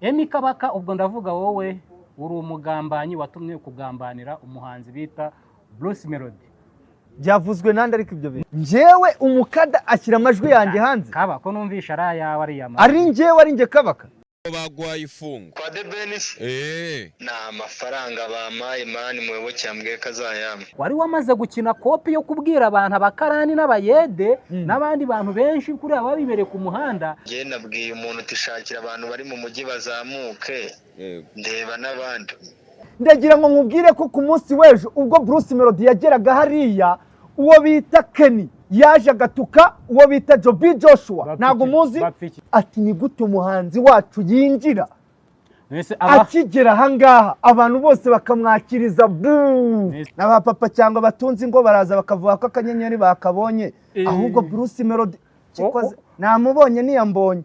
Emmy Kabaka, ubwo ndavuga wowe, uri umugambanyi watumye kugambanira umuhanzi bita Bruce Melody. Byavuzwe nande? Ariko ibyo bintu, njyewe umukada ashyira amajwi yanjye hanze? Kaba ko numvisha ari ayawe, ariya majwi. Ari njyewe, ari njye Kabaka. Bagwaye ifungo. Kwa The Ben se? Eh. Ni amafaranga bampaye, man. Muyoboke yambwiye ko azayampa. Wari wamaze gukina kopi yo kubwira abantu, abakarani n'abayede n'abandi bantu benshi kuri aba bibereye ku muhanda. Njye nabwiye umuntu uti: "Shakira abantu bari mu mujyi bazamuke." Yego. Ndeba n'abandi. Ndagira ngo nkubwire ko ku munsi w'ejo, ubwo Bruce Melody yageraga hariya, uwo bita Kenny yaje agatuka uwo bita Joby Joshua. Bapfa Ntabwo iki? muzi. Bapfa iki? Ati: "Ni gute umuhanzi wacu yinjira Mbese aba akigera ahangaha, abantu bose bakamwakiriza bu?" Mbese- N'abapapa cyangwa batunze ingo baraza bakavuga ko akanyenyeri bakabonye. Ahubwo Bruce Melody kikoze, namubonye niyambonye.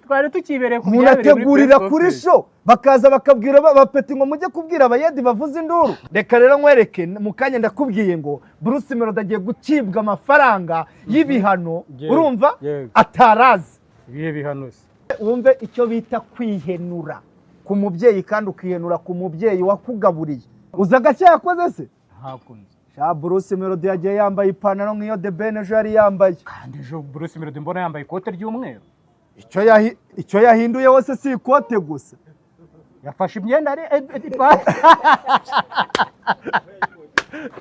Twari tukibereye ku Umuntu byabereye muri ategurira press kuri conference. show, bakaza bakabwira bapeti ngo: "Mujye kubwira abayedi bavuze induru." Reka rero nkwereke mu kanya. Ndakubwiye ngo Bruce Melody agiye gucibwa amafaranga y'ibihano. Yego, Urumva? yego. Atarazi. Ibihe bihano se? Wumve icyo bita kwihenura ku mubyeyi, kandi ukihenura ku mubyeyi wakugaburiye. Uzi agashya yakoze se? Ntakunze. Sha, Bruce Melody yagiye yambaye ipantaro nk'iyo The Ben ejo yari yambaye. Kandi ejo Bruce Melody mbona yambaye ikote ry'umweru. Icyo yahinduye hose si ikote gusa. Yafashe imyenda ari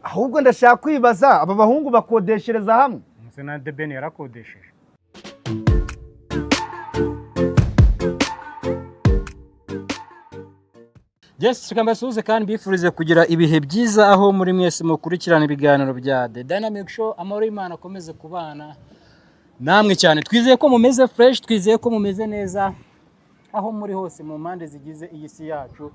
Ahubwo ndashaka kwibaza, aba bahungu bakodeshereza hamwe? Ndetse na The Ben yarakodesheje. Yes, reka mbasuhuze kandi mbifurize kugira ibihe byiza aho muri mwese mukurikirana ibiganiro bya The Dynamic Show. Amahoro y'Imana akomeze kubana namwe cyane. Twizeye ko mumeze fresh, twizeye ko mumeze neza aho muri hose mu mpande zigize iyi si yacu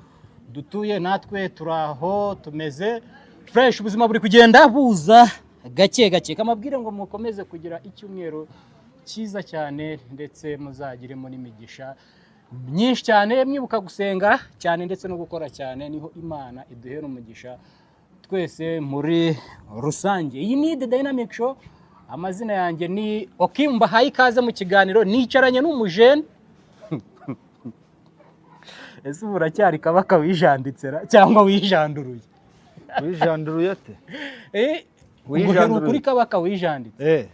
dutuye. Natwe turi aho, tumeze fresh, ubuzima buri kugenda buza gake gake. Kamabwire ngo mukomeze kugira icyumweru cyiza cyane, ndetse muzagiremo n'imigisha myinshi cyane, mwibuka gusenga cyane ndetse no gukora cyane. Niho Imana iduhera umugisha twese muri rusange. Iyi ni The Dynamic Show, amazina yanjye ni Okim. Mbahaye ikaze mu kiganiro. Nicaranye n'umujene. Ese ubu uracyari Kabaka wijanditse ra cyangwa wijanduruye? Wijanduruye ate? Guheruka kuri Kabaka wijanditse. Eh.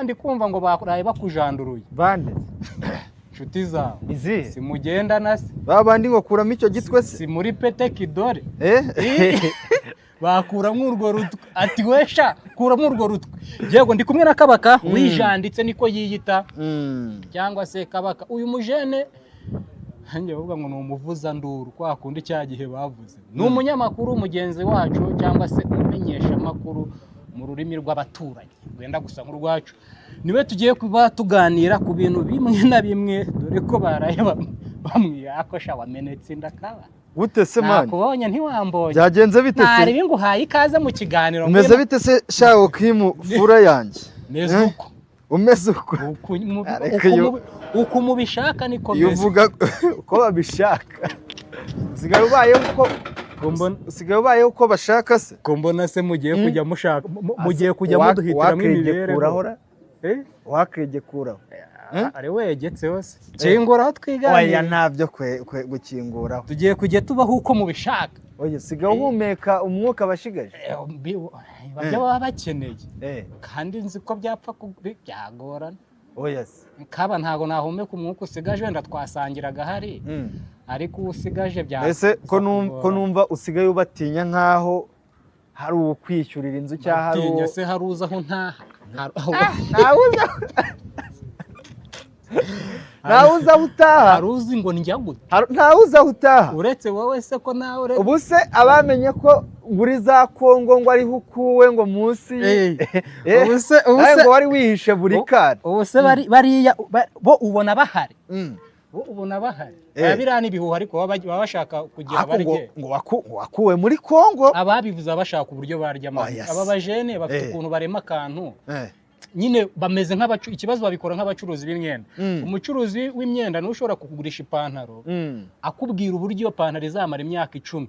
Ndi kumva ngo baraye bakujanduruye. Bande? Inshuti zawe. Izihe? Si mugendana se? Ba bandi ngo kuramo icyo gitwe se? Si muri pete kidore? Eh. Bakuramo urwo rutwe, ati: "Wesha, kuramo urwo rutwe." Yego, ndi kumwe na Kabaka wijanditse, niko yiyita, cyangwa se Kabaka. Uyu mujene njye bavuga ngo ni umuvuzanduru, kwa kundi cya gihe bavuze. Ni umunyamakuru mugenzi wacu, cyangwa se umumenyeshamakuru mu rurimi rw'abaturanyi rwenda gusa nk'urwacu. Niwe tugiye kuba tuganira ku bintu bimwe na bimwe, dore ko baraye bamwiyakosha. Wamenetse inda, Kaba. Gute se, man? Nakubonye ntiwambonye. Byagenze bite se? Ntari nguhaye ikaze mu kiganiro. Umeze bite se, shawo Kimu, fura yanjye? Meze Eh? uko. Umeze uko. Ariko Uku mubishaka niko iyo meze. uvuga uko babishaka, usigaye ubayeho uko Ko mbona- usigaye ubayeho uko bashaka se? Ko mbona se mugiye kujya mushaka mugiye kujya muduhitiramo imibereho? Eh? Wakegekuraho. Ari wegetseho se? Kingura aho Oya. twiganira. Ntabyo gukinguraho. Tugiye kujya tubaho uko mubishaka. Oya, usigaye uhumeka umwuka abashigaje. Babyo baba bakeneye. Eh. Kandi nzi ko byapfa byagorana. Oya se. Kaba, ntabwo nahumeka umwuka usigaje. Wenda twasangiraga hari, ariko uwo usigaje bya Ese ko numva usigaye ubatinya nkaho hari uwukwishyurira inzu cyangwa hari Batinya uwo se? Hari uza aho ntaha? Ntawe uzi aho utaha. Hari uzi ngo njya gute? Ntawe uzi aho utaha. Uretse wowe se, ko nawe uretse Ubu se abamenye ko muri za Kongo ngo ariho ukuwe, ngo munsi Ubu nawe se ngo wari wihishe buri kare. Ubu se bariya bo ubona bahari? Bo ubona bahari? Biriya ni ibihuha, ariko baba bashaka kugira Ariko ngo barye. ngo wakuwe muri Kongo. Ababivuze baba bashaka uburyo barya amazi. Oya se. Aba bajene bafite ukuntu barema akantu. Nyine bameze nk'abacu, ikibazo babikora nk'abacuruzi b'imyenda. Umucuruzi w'imyenda niwe ushobora kukugurisha ipantaro, akubwira uburyo iyo pantaro izamara imyaka 10,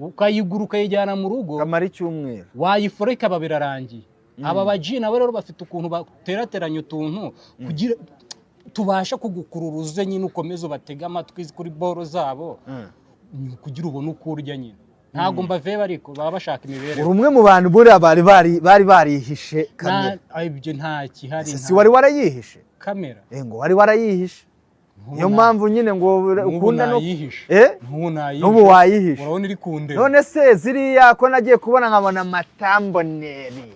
ukayigura ukayijyana mu rugo, Kamara icyumweru. wayifura ikaba birarangiye. Aba baji nabo rero bafite ukuntu baterateranya utuntu kugira Tubashe kugukurura uze nyine, ukomeze ubatege amatwi kuri boro zabo, ni ukugira ubone uko urya nyine. Ntabwo mbaveba, ariko baba bashaka imibereho. Uri umwe mu bantu buriya bari barihishe kamera. Ibyo nta kihari. Si wari warayihishe? Kamera? Ngo wari warayihishe, niyo mpamvu nyine ngo N'ubu ukunda no nayihishe. N'ubu nayihishe. N'ubu wayihishe. Urabona iri kundeba. None se ziriya ko nagiye kubona nkabona amatamboneri,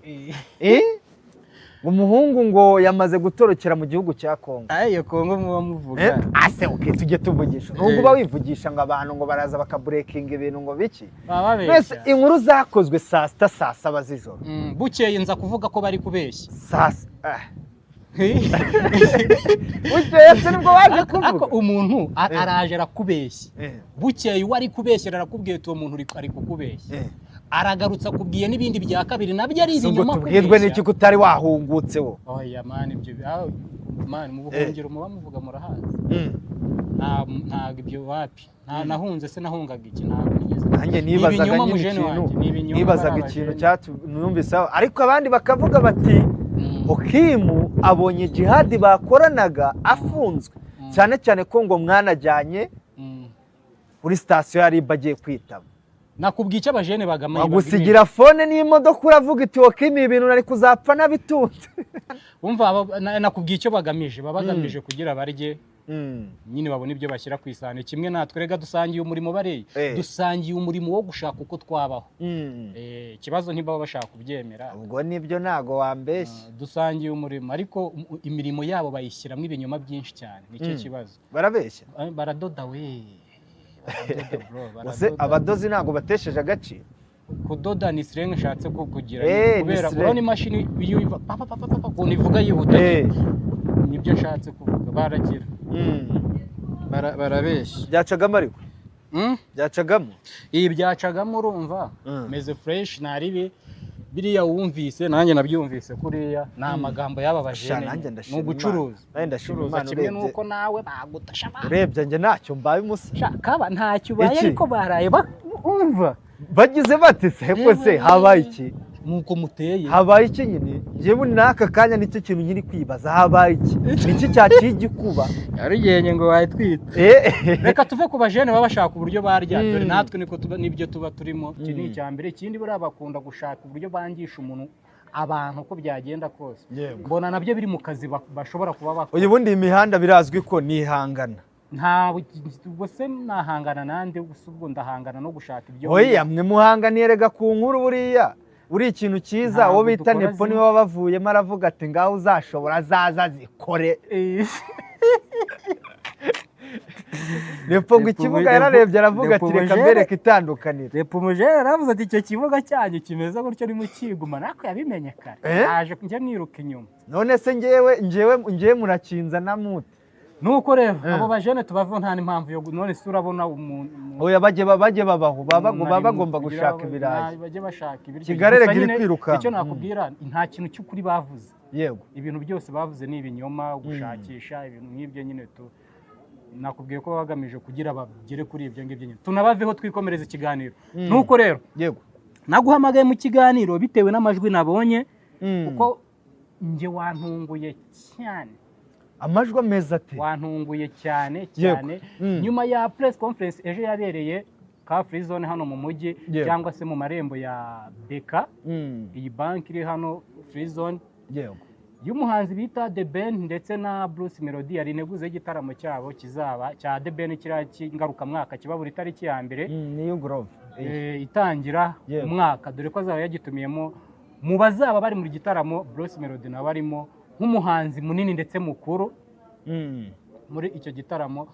umuhungu ngo yamaze gutorokera mu gihugu cya Kongo? Ayo Kongo muba muvuga. Ase okay, tujye tuvugisha nubwo uba wivugisha ngo abantu ngo baraza bakaburekinga ibintu ngo biki. Baba Mbese babeshya. inkuru zakozwe saa 6, saa 7 z'ijoro. Bukeye nza kuvuga ko bari kubeshya. Saa ah. Bukeye se nibwo waje Ako kuvuga? umuntu araje arakubeshya, bukeye uwo ari kubeshyera arakubwiye ati: "Uwo muntu ari kukubeshya." Aragarutse akubwiye n'ibindi bya kabiri, nabyo ari Si ubwo ibinyoma. tubwirwe Kubeshya. n'iki ko utari wahungutse wo? Oya man, ibyo man, mu buhungiro muba muvuga murahazi. Ntabwo ibyo, wapi. Nta nahunze se, nahungaga iki? Ntabwo nigeze. Nanjye Ni nibazaga ibinyoma, nyine mujene ikintu wanjye, ni ibinyoma. nibazaga Bari ikintu abajene. cyatu numvise, ariko abandi bakavuga bati Okimu abonye Jihadi bakoranaga afunzwe, cyane cyane ko ngo mwanajyanye kuri sitasiyo ya RIB agiye kwitaba. Nakubwiye icyo abajene bagamaye. Bagusigira phone n'imodoka, uravuga iti: "Okimu, ibintu nari kuzapfa nabitunze." Umva, nakubwiye icyo bagamije. Baba bagamije kugira barye nyine, babone ibyo bashyira ku isahani. Kimwe natwe rega, dusangiye umurimo bareye, dusangiye umurimo wo gushaka uko twabaho. Ikibazo ntibaba bashaka kubyemera. Ubwo nibyo, ntago wambeshya. Dusangiye umurimo, ariko imirimo yabo bayishyiramo ibinyoma byinshi cyane, nicyo kibazo. Barabeshya. Baradoda we, baradoda bro. Ese Baradoda. abadozi ntabwo batesheje agaciro? Kudoda ni slang nshatse ko kugira, Ni kubera slang. urabona imashini iyo iva pa pa pa pa pa, ukuntu ivuga yihuta, nibyo nshatse kuvuga. Baragira barabeshya. Byacagamo ariko? Byacagamo? Ibi byacagamo, urumva meze fresh, ntaribi biriya wumvise, nanjye nabyumvise kuriya ni amagambo y'aba Sha, bajene. nanjye Ni ndashima ugucuruza. Imana. Nanjye ndashima Gucuruza Imana. kimwe Urebye nuko nawe bagutasha urebye njye ntacyo mbaye umusa. Sha, kaba ntacyo ubaye. Iki? Ariko baraye umva. Bagize bate se ko se habaye iki? Nuko muteye. Habaye iki nyine? Njyewe n'aka kanya nicyo kintu nyiri kwibaza: habaye iki? Niki cyaciye igikuba? Yarugenge ngo wayitwita. Reka tuve ku bajene baba bashaka uburyo barya. Dore natwe niko tuba, nibyo tuba turimo. Iki ni icya mbere. Ikindi, buriya bakunda gushaka uburyo bangisha umuntu abantu uko byagenda kose. Mbona nabyo biri mu kazi bashobora kuba bakora. Uyu bundi imihanda birazwi ko nihangana. Nta ubwo se nahangana nande? Gusa ubwo ndahangana no gushaka ibyo. Oya, mwe muhanganiye rega ku nkuru. Buriya buri ikintu cyiza Ntabwo uwo bita dukora Nepo zimwe. niwe wabavuyemo, aravuga ati: "Ngaho uzashobora azaza zikore." Nepo ngo Nepo ikibuga yararebye aravuga ati: Nepo "Reka Mujere- mbereke itandukaniro." Repo umujene yaravuze ati: "Icyo kibuga cyanyu kimeze gutyo nimukiguma." Natwe yabimenye kare. Naje njya mwiruka inyuma. None se ngewe murakinza na mute? Nuko rero abo bajene tubaveho, nta n'impamvu yo none se urabona umuntu Oya, bajye babaho, baba umuntu baba ari bagomba kugira gushaka ibirayi. Bajye bashaka ibiryo. Kigali Gusa rega iri nyine kwirukanka. icyo nakubwira, nta kintu cy'ukuri bavuze. Ibintu byose bavuze ni ibinyoma, gushakisha ibintu nk'ibyo nyine. Tu nakubwiye ko baba bagamije kugira bagere kuri ibyo ngibyo nyine. Tunabaveho, twikomereza ikiganiro. Nuko rero naguhamagaye mu kiganiro bitewe n'amajwi nabonye, kuko njye wantunguye cyane. Amajwi ameze ate? Wantunguye cyane cyane. Nyuma ya press conference ejo yabereye Car Free Zone hano mu mujyi, cyangwa se mu marembo ya BK, iyi banki iri hano Free Zone, y'umuhanzi bita The Ben ndetse na Bruce Melody, yari integuza y'igitaramo cyabo kizaba cya The Ben, kiriya cy'ingarukamwaka kiba buri tariki ya mbere New Grove. Itangira umwaka, dore ko azaba yagitumiyemo. Mu bazaba bari mu gitaramo, Bruce Melody nawe arimo nk'umuhanzi munini ndetse mukuru muri icyo gitaramo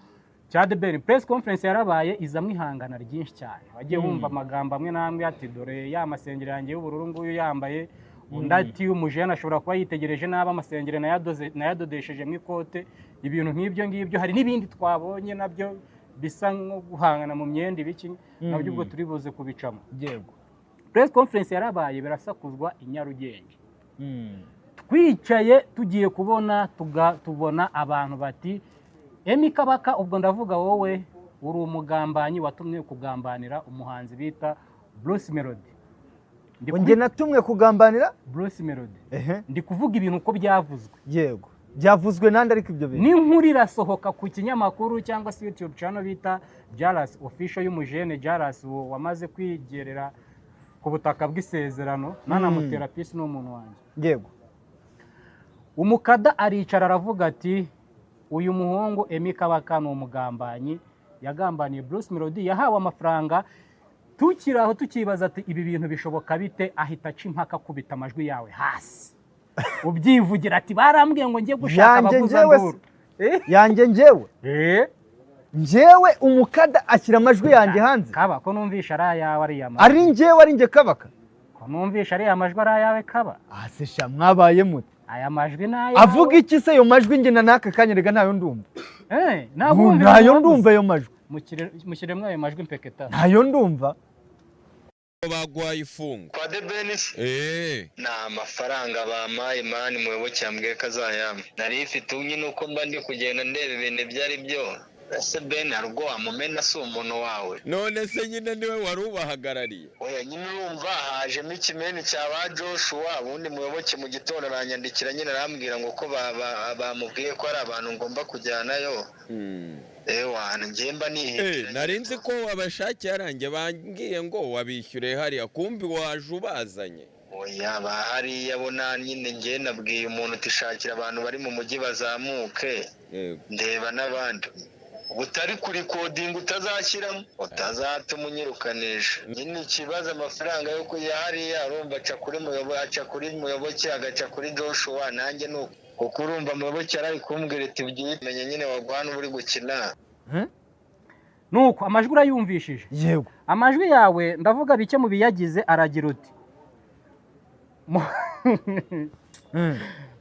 cya The Ben. Press conference yarabaye, izamwo ihangana ryinshi cyane. Wagiye wumva amagambo amwe n'amwe ati: "Dore ya masengeri yanjye y'ubururu nguyu yambaye." Undi ati: "Umujene ashobora kuba yitegereje nabi amasengeri nayadodeshejemo ikote." Ibintu nk'ibyo ngibyo. Hari n'ibindi twabonye nabyo bisa nko guhangana mu myenda, ibiki nabyo, ubwo turi buze kubicamo. Press conference yarabaye, birasakuzwa i Nyarugenge. Twicaye tugiye kubona tubona abantu bati: "Emi Kabaka," ubwo ndavuga wowe, "uri umugambanyi, watumwe kugambanira umuhanzi bita Bruce Melody." Ngo njye natumwe kugambanira Bruce Melody. Ehe. Ndi kuvuga ibintu uko byavuzwe. Byavuzwe nande ariko ibyo bintu? N'inkuru irasohoka ku kinyamakuru cyangwa se YouTube channel bita Jalas Official y'umujene Jalas, uwo wamaze kwigerera ku butaka bw'isezerano, nanamutera peace, ni umuntu wanjye. Umukada aricara aravuga ati: "Uyu muhungu Emmy Kabaka ni umugambanyi, yagambaniye Bruce Melody, yahawe amafaranga." Tukiri aho tukibaza ati: "Ibi bintu bishoboka bite?" Ahita aca impaka, akubita amajwi yawe hasi, ubyivugira ati: "Barambwiye ngo njye gushaka Yanjye njyewe abavuzanduru." Yanjye njyewe? Eh. Njyewe umukada ashyira amajwi yanjye hanze? Kaba, ko numvisha ari ayawe ariya majwi? Ari njyewe, ari njye Kabaka? Ko numvisha ariya majwi ari ayawe, Kaba? Ah, se sha, mwabaye mute? Aya majwi ni ayawe. Avuga iki se ayo majwi? Njye na n'aka kanya rega ntayo ndumva. Eh, ntabwo wumva Ntayo ibintu ndumva ayo majwi. Mushyiremo ayo majwi mpeketa. Ntayo ndumva. Bagwaye ifungo. Kwa The Ben se? Eh. Ni amafaranga bampaye, man. Muyoboke yambwiye ko azayampa, nari mfite nyine uko mba ndi kugenda ndeba ibintu ibyo ari byo. Ese Ben hari ubwo wamumena? Si umuntu wawe? None se nyine niwe wari ubahagarariye? Oya nyine, urumva hajemo ikimeni cya ba Joshua. Ubundi Muyoboke mu gitondo aranyandikira nyine, arambwira ngo ko bamubwiye ko hari abantu ngomba kujyanayo. Ewa, njye mba nihitira. Nari nzi ko wabashakiye aranjye bambwiye ngo wabishyure hariya, kumbi waje ubazanye. Oya, ba hariya bo nta nyine. Njye nabwiye umuntu utishakira abantu bari mu mujyi bazamuke. Ndeba n'abandi utari kurikodinga, utazashyiramo, utazatuma unyirukanisha nyine. Ikibazo amafaranga yo kujya hariya, urumva aca kuri Muyoboke, agaca kuri Joshua, nanjye ni uko, kuko urumva Muyoboke yari kumbwira ati: "Byimenye nyine waguhana uba uri gukina." Nuko amajwi urayumvishije? Yego. Amajwi yawe, ndavuga bike mu biyagize, aragira uti: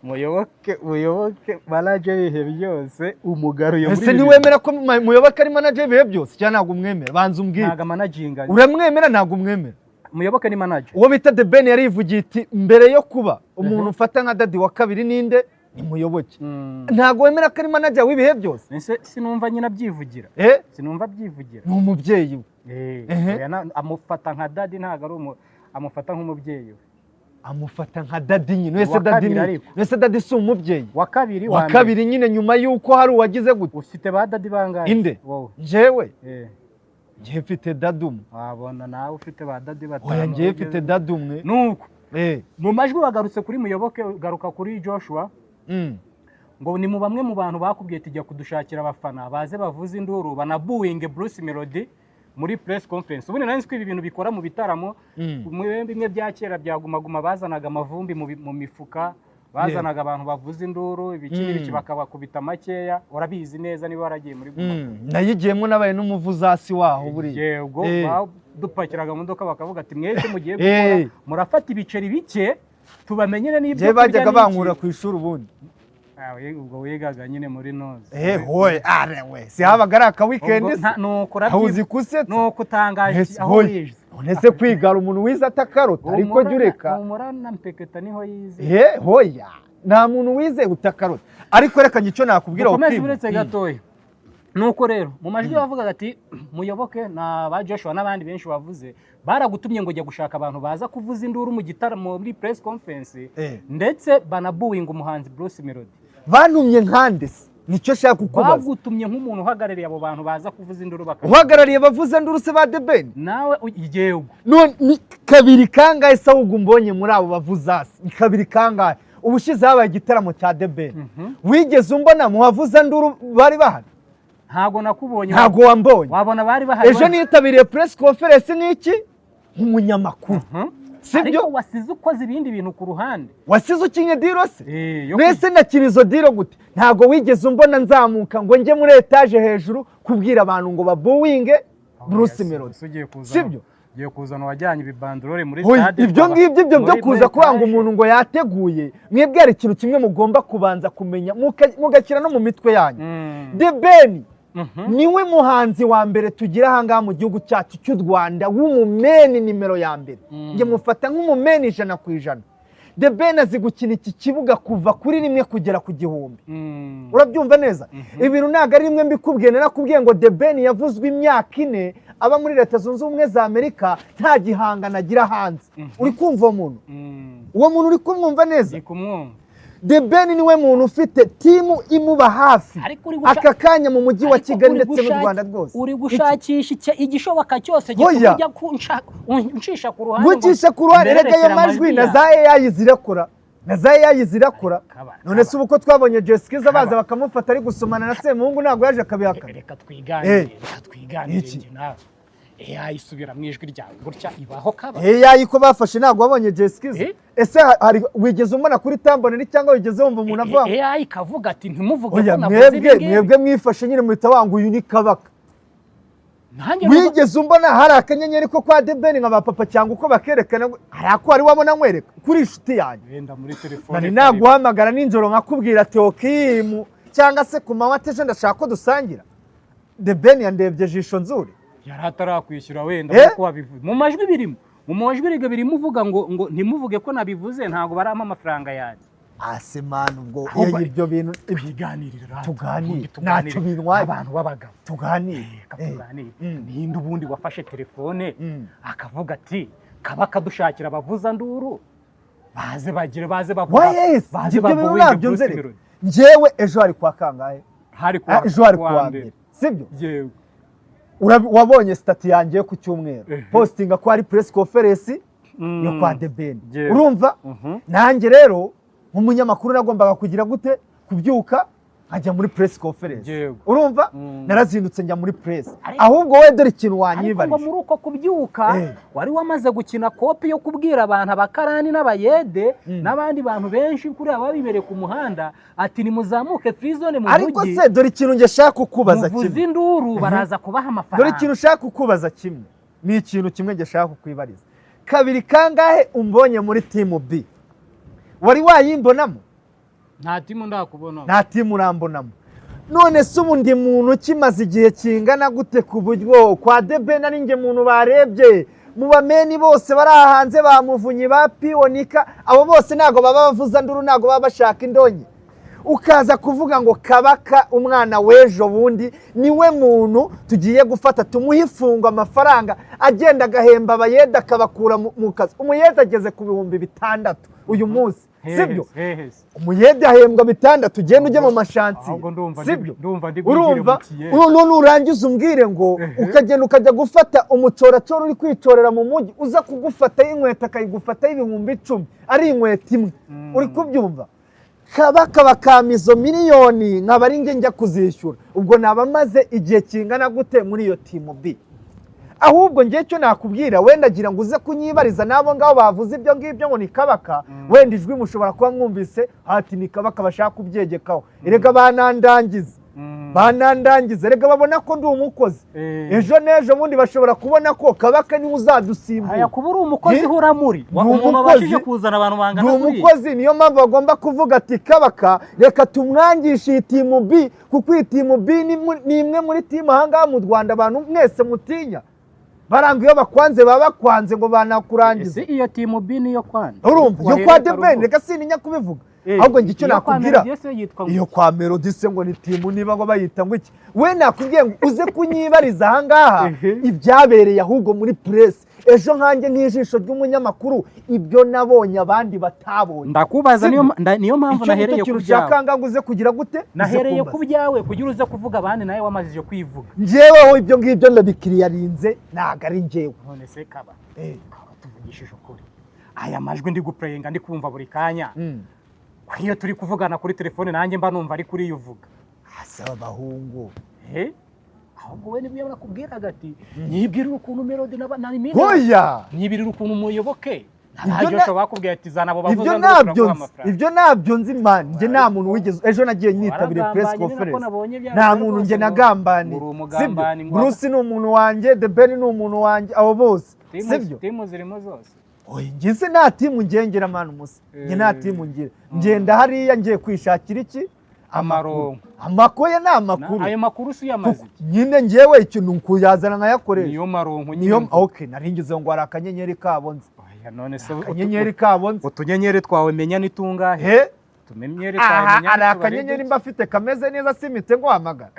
"Muyoboke, Muyoboke manager w'ibihe byose, umugaruye muri Ese ibi." ntiwemera ko Muyoboke ari manager w'ibihe byose, cyangwa ntabwo umwemera? Banza umbwire. Ntabwo amanaginga. Uramwemera, ntabwo umwemera? Muyoboke ni manager. Uwo bita The Ben yarivugiye iti: "Mbere yo kuba umuntu ufata nka daddy wa kabiri ninde? Ni Muyoboke." Ntabwo wemera ko ari manager w'ibihe byose? Ese sinumva nyine abyivugira? Eh. Sinumva abyivugira? Ni umubyeyi we. Eh, Ehe. oya, amufata nka daddy, ntabwo ari amufata nk'umubyeyi we. Amufata nka daddy nyine wese. Uwa Daddy kabiri ni ariko. Wese daddy si umubyeyi? Wa kabiri. Wa Mbere. kabiri nyine, nyuma y'uko hari uwagize gute? Ufite ba daddy bangahe? Inde? Wowe. Njyewe? Eh. Njyewe mfite daddy umwe. Wabona nawe ufite ba daddy batanu. Oya, njyewe mfite daddy umwe. Nuko Eh. mu majwi wagarutse kuri Muyoboke, ugaruka kuri Joshua, ngo ni mu bamwe mu bantu bakubwiye tujya kudushakira abafana baze bavuze induru, banabuwinge Bruce Melody muri press conference. Ubundi nari nzi ko ibi bintu bikora mu bitaramo, mu bimwe bya kera bya Guma Guma, bazanaga amavumbi mu mifuka, bazanaga abantu bavuza induru, ibiki n'ibiki, bakabakubita makeya. Urabizi neza niba waragiye muri Guma Guma. Nayigiyemo, nabaye n'umuvuzasi waho buriya. Yego. Eh. Badupakiraga mu modoka bakavuga ati: "Mwese mugiye Eh. gukora, murafata ibiceri bike tubamenyere n'ibyo Njyewe kurya bajyaga n'iki." bankura ku ishuri ubundi. Ah, ubwo wigaga nyine muri noze. Eh, hoye are we, si habaga ari aka weekend Ubwo se? Nuko Aho uzi kusetsa. Nuko utangaje. Ese Aho hoye. wize? None se kwigara umuntu wize atakarota, ariko jya ureka. Humura na mpeketa niho yize. He, hoya, nta muntu wize utakarota, ariko reka njye icyo nakubwira, Dukomeze. Okimu. Uretse gatoya, nuko rero mu majwi bavugaga ati Muyoboke na ba Joshua n'abandi benshi bavuze baragutumye ngo jya gushaka abantu baza kuvuza induru mu gitaramo, muri press conference, Eh. ndetse banabuwinga umuhanzi Bruce Melody. Bantumye nkande se? Nicyo nshaka kukubaza. Bagutumye nk'umuntu uhagarariye abo bantu baza kuvuza induru baka Uhagarariye bavuze nduru se ba The Ben? Nawe yego. None ni kabiri kangahe se ahubwo umbonye muri abo bavuzasi? Ni kabiri kangahe? Ubushize habaye igitaramo cya The Ben, wigeze umbona mu bavuza nduru bari bahari? Ntabwo nakubonye. Ntabwo wambonye. Wabona bari bahari. Ejo nitabiriye press conference nk'iki, nk'umunyamakuru, sibyo? Ariko wasize ukoze ibindi bintu ku ruhande. Wasize ukinye deal se? Eh, yo Mbese nakina izo deal gute? Ntabwo wigeze umbona nzamuka ngo njye muri etaje hejuru kubwira abantu ngo babuwinge Bruce Melody. Ugiye kuzana, Sibyo? ugiye kuzana wajyanye ibibandorore muri Hoya, stade. ibyo ngibyo, ibyo byo kuza muri kubanga etaje. Umuntu ngo yateguye, mwebwe hari ikintu kimwe mugomba kubanza kumenya, mugashyira no mu mitwe yanyu. The Ben niwe muhanzi wa mbere tugira ahangaha mu gihugu cyacu cy'u Rwanda w'umumeni nimero ya mbere. Njye mufata nk'umumeni 100%. The Ben azi gukina iki kibuga kuva kuri rimwe kugera ku gihumbi. Urabyumva neza? Ibintu ntabwo ari rimwe mbikubwiye. Narakubwiye ngo The Ben yavuzwe imyaka 4 aba muri Leta Zunze Ubumwe za Amerika, nta gihangano agira hanze. Uri kumva uwo muntu? Mm. Uwo muntu uri kumwumva neza? Ndi kumwumva. The Ben niwe muntu ufite team imuba hafi Ariko uri aka kanya mu mujyi wa Ariko Kigali uri ndetse n'u Rwanda rwose. Uri gushakisha igishoboka cyose Oya. gituma ujya uncisha ku ruhande ngo Gucisha ku ruhande, rega ayo mbererekere majwi na yawe. za AI zirakora, na za AI zirakora. Kaba, None se kaba. ubu ko twabonye Jessica baza Kaba. bakamufata ari gusomana na Semuhungu, ntabwo yaje akabihakana? Reka twiganire. Eh. Reka twiganire. Iki? Njye nawe, AI isubira mu ijwi ryawe gutya ibaho, Kaba? AI ko bafashe, ntabwo wabonye Jessica? Eh? Ese hari wigeze umubona kuri tamboneri cyangwa wigeze wumva umuntu avuga ngo AI ikavuga ati ntimuvuge Oya, ko navuze mwebwe ibi ngibi. Mwebwe mwifashe nyine muhita wanga uyu ni Kabaka. Nanjye numva- Wigeze umbona hari akanyenyeri ko kwa The Ben nka ba Papa, cyangwa uko bakerekana hari ako wari wabona nkwereka kuri inshuti yanjye? Wenda muri telefone. Nari naguhamagara nijoro nkakubwira ati okimu, cyangwa se ku manywa ati ejo ndashaka ko dusangira. The Ben yandebye jisho nzuri. Yari atarakwishyura wenda. Eh? Nkuko wabivuze mu majwi, birimo mu majwi rega, birimo uvuga ngo ntimuvuge ko nabivuze, ntabwo barampa amafaranga yanjye. Ase man, ubwo Ahubwo iyo ibyo bintu twiganirire rata, Tuganire. ubundi tuganire Ntacyo bintwaye. abantu b'abagabo. Tuganire. Reka Eh. tuganire. Mm. Ninde ubundi wafashe telefone Mm. akavuga ati kaba kadushakira abavuzanduru, baze bagire, baze bavuga, Yes, baze ibyo bintu bavuge ntabyo Bruce nzere. Melody? Njyewe ejo hari kwa kangahe? Hari Ah, ejo hari kuwa mbere, sibyo? Yego. Wabonye status yanjye yo ku cyumweru, postinga ko hari press conference yo kwa The Ben. Yego. Urumva? Mhm. Nanjye rero nk'umunyamakuru nagombaga kugira gute? Kubyuka nkajya muri press conference. Yego. Urumva? Mm. Narazindutse njya muri press. Ariko Ahubwo we dore ikintu Ariko ngo wanyibarije. muri uko kubyuka wari wamaze gukina kopi yo kubwira abantu, abakarani n'abayede n'abandi bantu benshi kuri aba bibereye ku muhanda, ati nimuzamuke free zone mu Ariko mujyi, se dore ikintu njye nshaka kukubaza muvuze kimwe. induru, baraza kubaha Dore amafaranga. ikintu ushaka kukubaza kimwe, ni ikintu kimwe njye nshaka kukwibariza. Kabiri kangahe umbonye muri team B? Wari wayimbonamo? Nta team ndakubona. Nta team urambonamo. None se ubu ndi muntu kimaze igihe kingana gute ku buryo kwa The Ben ari njye muntu barebye mu bameni bose bari aha hanze, ba Muvunyi, ba Piwonika, abo bose ntabwo baba bavuza nduru, ntabwo baba bashaka indonke, ukaza kuvuga ngo Kabaka umwana w'ejo bundi niwe muntu tugiye gufata tumuhe ifungo, amafaranga agenda agahemba abayede akabakura mu kazi? Umuyede ageze ku 6000 uyu munsi, sibyo? Hehese. Umuyede ahembwa 6000, ugenda ujye mu mashansiye. Ahubwo ndumva Sibyo? ndumva ndi bwigire Urumva? mu kiyede. None urangiza umbwire ngo ukagenda ukajya gufata umucoracoro uri kwicorera mu mujyi, uza kugufataho inkweto akayigufataho 10,000, ari inkweto imwe. Uri kubyumva? Kabaka bakampa izo miliyoni nkaba ari njye njya kuzishyura, ubwo naba maze igihe kingana gute muri iyo team B? Ahubwo njye icyo nakubwira, wenda agira ngo uze kunyibariza n'abo ngabo bavuze ibyo ngibyo ngo ni Kabaka. Wenda ijwi mushobora kuba mwumvise hati ni Kabaka bashaka kubyegekaho. Erega banandangiza, banandangiza, erega babona ko ndi umukozi. Ejo n'ejo bundi bashobora kubona ko Kabaka niwe uzadusimbura. Aya, kuba uri umukozi, hura muri Ndi umuntu umukozi. wabashije kuzana abantu Ndi bangana kuriya. umukozi, niyo mpamvu bagomba kuvuga ati Kabaka reka tumwangishe iyi team B, kuko iyi team B ni imwe muri team ahangaha mu Rwanda abantu mwese mutinya. Baranga iyo bakwanze baba bakwanze ngo banakurangiza. Ese iyo team B niyo kwanda? Urumva, iyo kwa The Ben, reka sintinya kubivuga. Ahubwo njye icyo Iyo kwa nakubwira, Melody se yitwa ngo iyo kwa Melody se ngo ni team, niba ngo bayita ngo iki, we nakubwiye ngo uze kunyibariza ahangaha ibyabereye ahubwo muri press ejo, nkanjye nk'ijisho ry'umunyamakuru, ibyo nabonye abandi batabonye. Ndakubaza, Sibyo? niyo mpamvu Icyo nahereye nicyo ku kintu ushaka byawe. ngaho ngo uze kugira gute? Uze Nahereye kumbaza. ku byawe kugira uze kuvuga abandi, nawe wamazije kwivuga. Njyeweho ibyo ngibyo ndabikiriyarinze, ntabwo ari njyewe. None se Kaba, kaba tuvugishije ukuri, aya majwi ndi gupureyinga, ndi kumva buri kanya, ko iyo turi kuvugana kuri telefone nanjye mba numva ari kuri iyo uvuga? Asaba abahungu. Eh? Ahubwo we nibwo nakubwiraga ati nyibwirira ukuntu Melody na Mina, Hoya. nyibwirira ukuntu Umuyoboke Ibyo ntabyo bakubwiye ati zana abo bavuza Ibyo ngo ntabyo turaguha nzi. amafaranga. Ibyo ntabyo nzi man. Njye nta muntu wigeze, ejo nagiye nitabiriye press Waragambanye, ni nako conference. nabonye bya Nta bintu muntu rwose njye ngo nagambaniye. uri umugambanyi, Sibyo? ngo Bruce ni umuntu wanjye, The Ben ni umuntu wanjye, abo bose. Sibyo? Team zirimo zose. Oya, njye se nta team ngengera man, umusa njye nta team ngira. Ngenda hariya ngiye kwishakira iki? Amaronko. Amakoye ni amakuru. Ayo makuru si uyamaze. Kuko nyine njyewe ikintu kuyazana nkayakoresha. Niyo maronko nyine Niyo mvuga. okay, nari ngize ngo hari akanyenyeri kabo nzi. Oya, none se Akanyenyeri kabo nzi. Utunyenyeri twawe menya ni tungahe? He? Utunyenyeri twawe Aha menya hari ni tubare akanyenyeri duke. mba afite kameze neza, simite nguhamagara.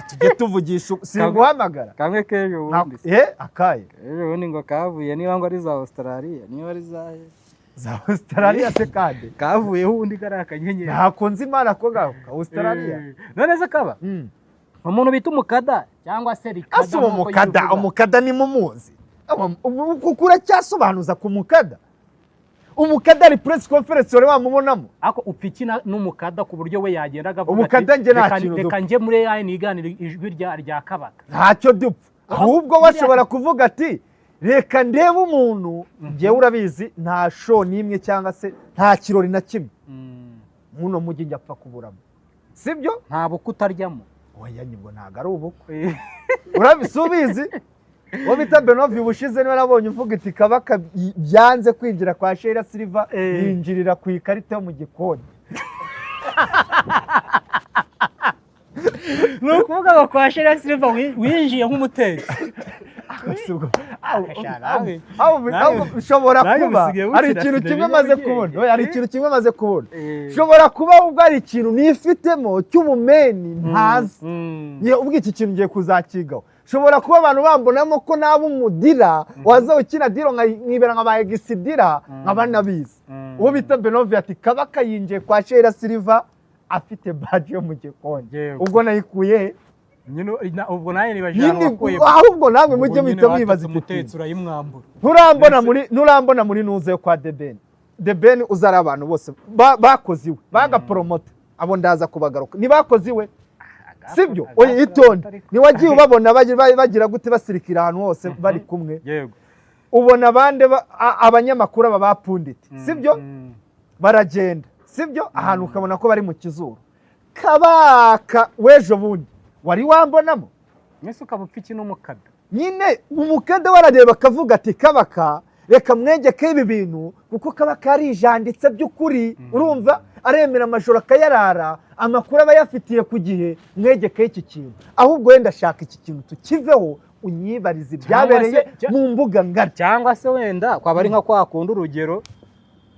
Tujye tuvugisha, singuhamagara. Kamwe k'ejo bundi se. Eh, akaye? Ejo bundi ngo kavuye, niba ngo ari za Australia, niba ari za he. Za Australia se kandi? Kavuyeho ubundi kariya akanyenyeri. Ntako nzi Imana ko gako ka Australia. None se kaba umuntu bita umukada cyangwa se rikada Ase uwo nk'uko mukada, yivuga. Umukada ni mumuzi? Kuko uracyasobanuza ku mukada. Umukada ari press conference wari wamubonamo? Ako upfa iki n'umukada ku buryo we yagenda akavuga Umukada ati, njye nta "Reka- kintu reka dupfa." njye muri AI niganire ijwi rya Kabaka. Ntacyo dupfa, ahubwo Buriya- bashobora kuvuga ati: "Reka ndebe umuntu." Njyewe urabizi, nta show n'imwe cyangwa se nta kirori na kimwe muno mujyi njya apfa kuburamo, sibyo? Nta bukwe utaryamo. Oya, nyibwo ntabwo ari ubukwe. Urabizi, ubizi, uwo bita Benovi ubushize niwe nabonye uvuga iti: "Kabaka byanze kwinjira kwa Shera Silva, yinjirira ku ikarita yo mu gikoni." Ni ukuvuga ngo kwa Shera Silva winjiye nk'umutetsi. Si ubwo- Akasha, nawe- Ahubwo ushobora nawe kuba usigaye hari wikina ikintu sinema kimwe maze y'ubugenge. kubona. Oya, hari ikintu kimwe maze kubona. Ushobora kuba ubwo hari ikintu nifitemo cy'ubumeni ntazi. Ubwo iki kintu ngiye kuzakigaho. Ushobora kuba abantu bambonamo ko naba umudira waza ukina diro, nkibera nka ba egisidira, nkaba nabizi. Uwo bita Benovi ati: "Kabaka yinjiye kwa Shera Silva afite badge yo mu gikoni." Ubwo nayikuye he? Nyine ubwo nawe nibajije ahantu Nyine wakuye. Ahubwo namwe Ubwo mujye nyine muhita mwibaza watatse icyo umutetsi kintu. urayimwambura. Nturambona muri, nturambona muri nuze yo kwa Debeni. Debeni uzari abantu bose bakoze iwe bagaporomota, abo ndaza kubagaruka ntibakoze iwe, sibyo? Oya, itonde, ntiwagiye ubabona bagira gute, basirikira ahantu hose bari kumwe? Yego. Ubona abandi abanyamakuru aba bapunditi, sibyo? Baragenda, sibyo? Ahantu ukabona ko bari mu kizuru. Kabaka w'ejo bundi wari wambonamo? Mwese ukaba upfa iki n'umukada? Nyine umukada warareba akavuga ati: "Kabaka reka mwegeke ibi bintu," kuko Kabaka yarijanditse by'ukuri. Urumva, aremera amajoro akayarara, amakuru aba ayafitiye ku gihe. Mwegeke iki kintu. Ahubwo wenda ashaka iki kintu tukiveho, unyibarize ibyabereye mu mbuga ngari. Cyangwa se wenda kwaba ari nka kwa kundi, urugero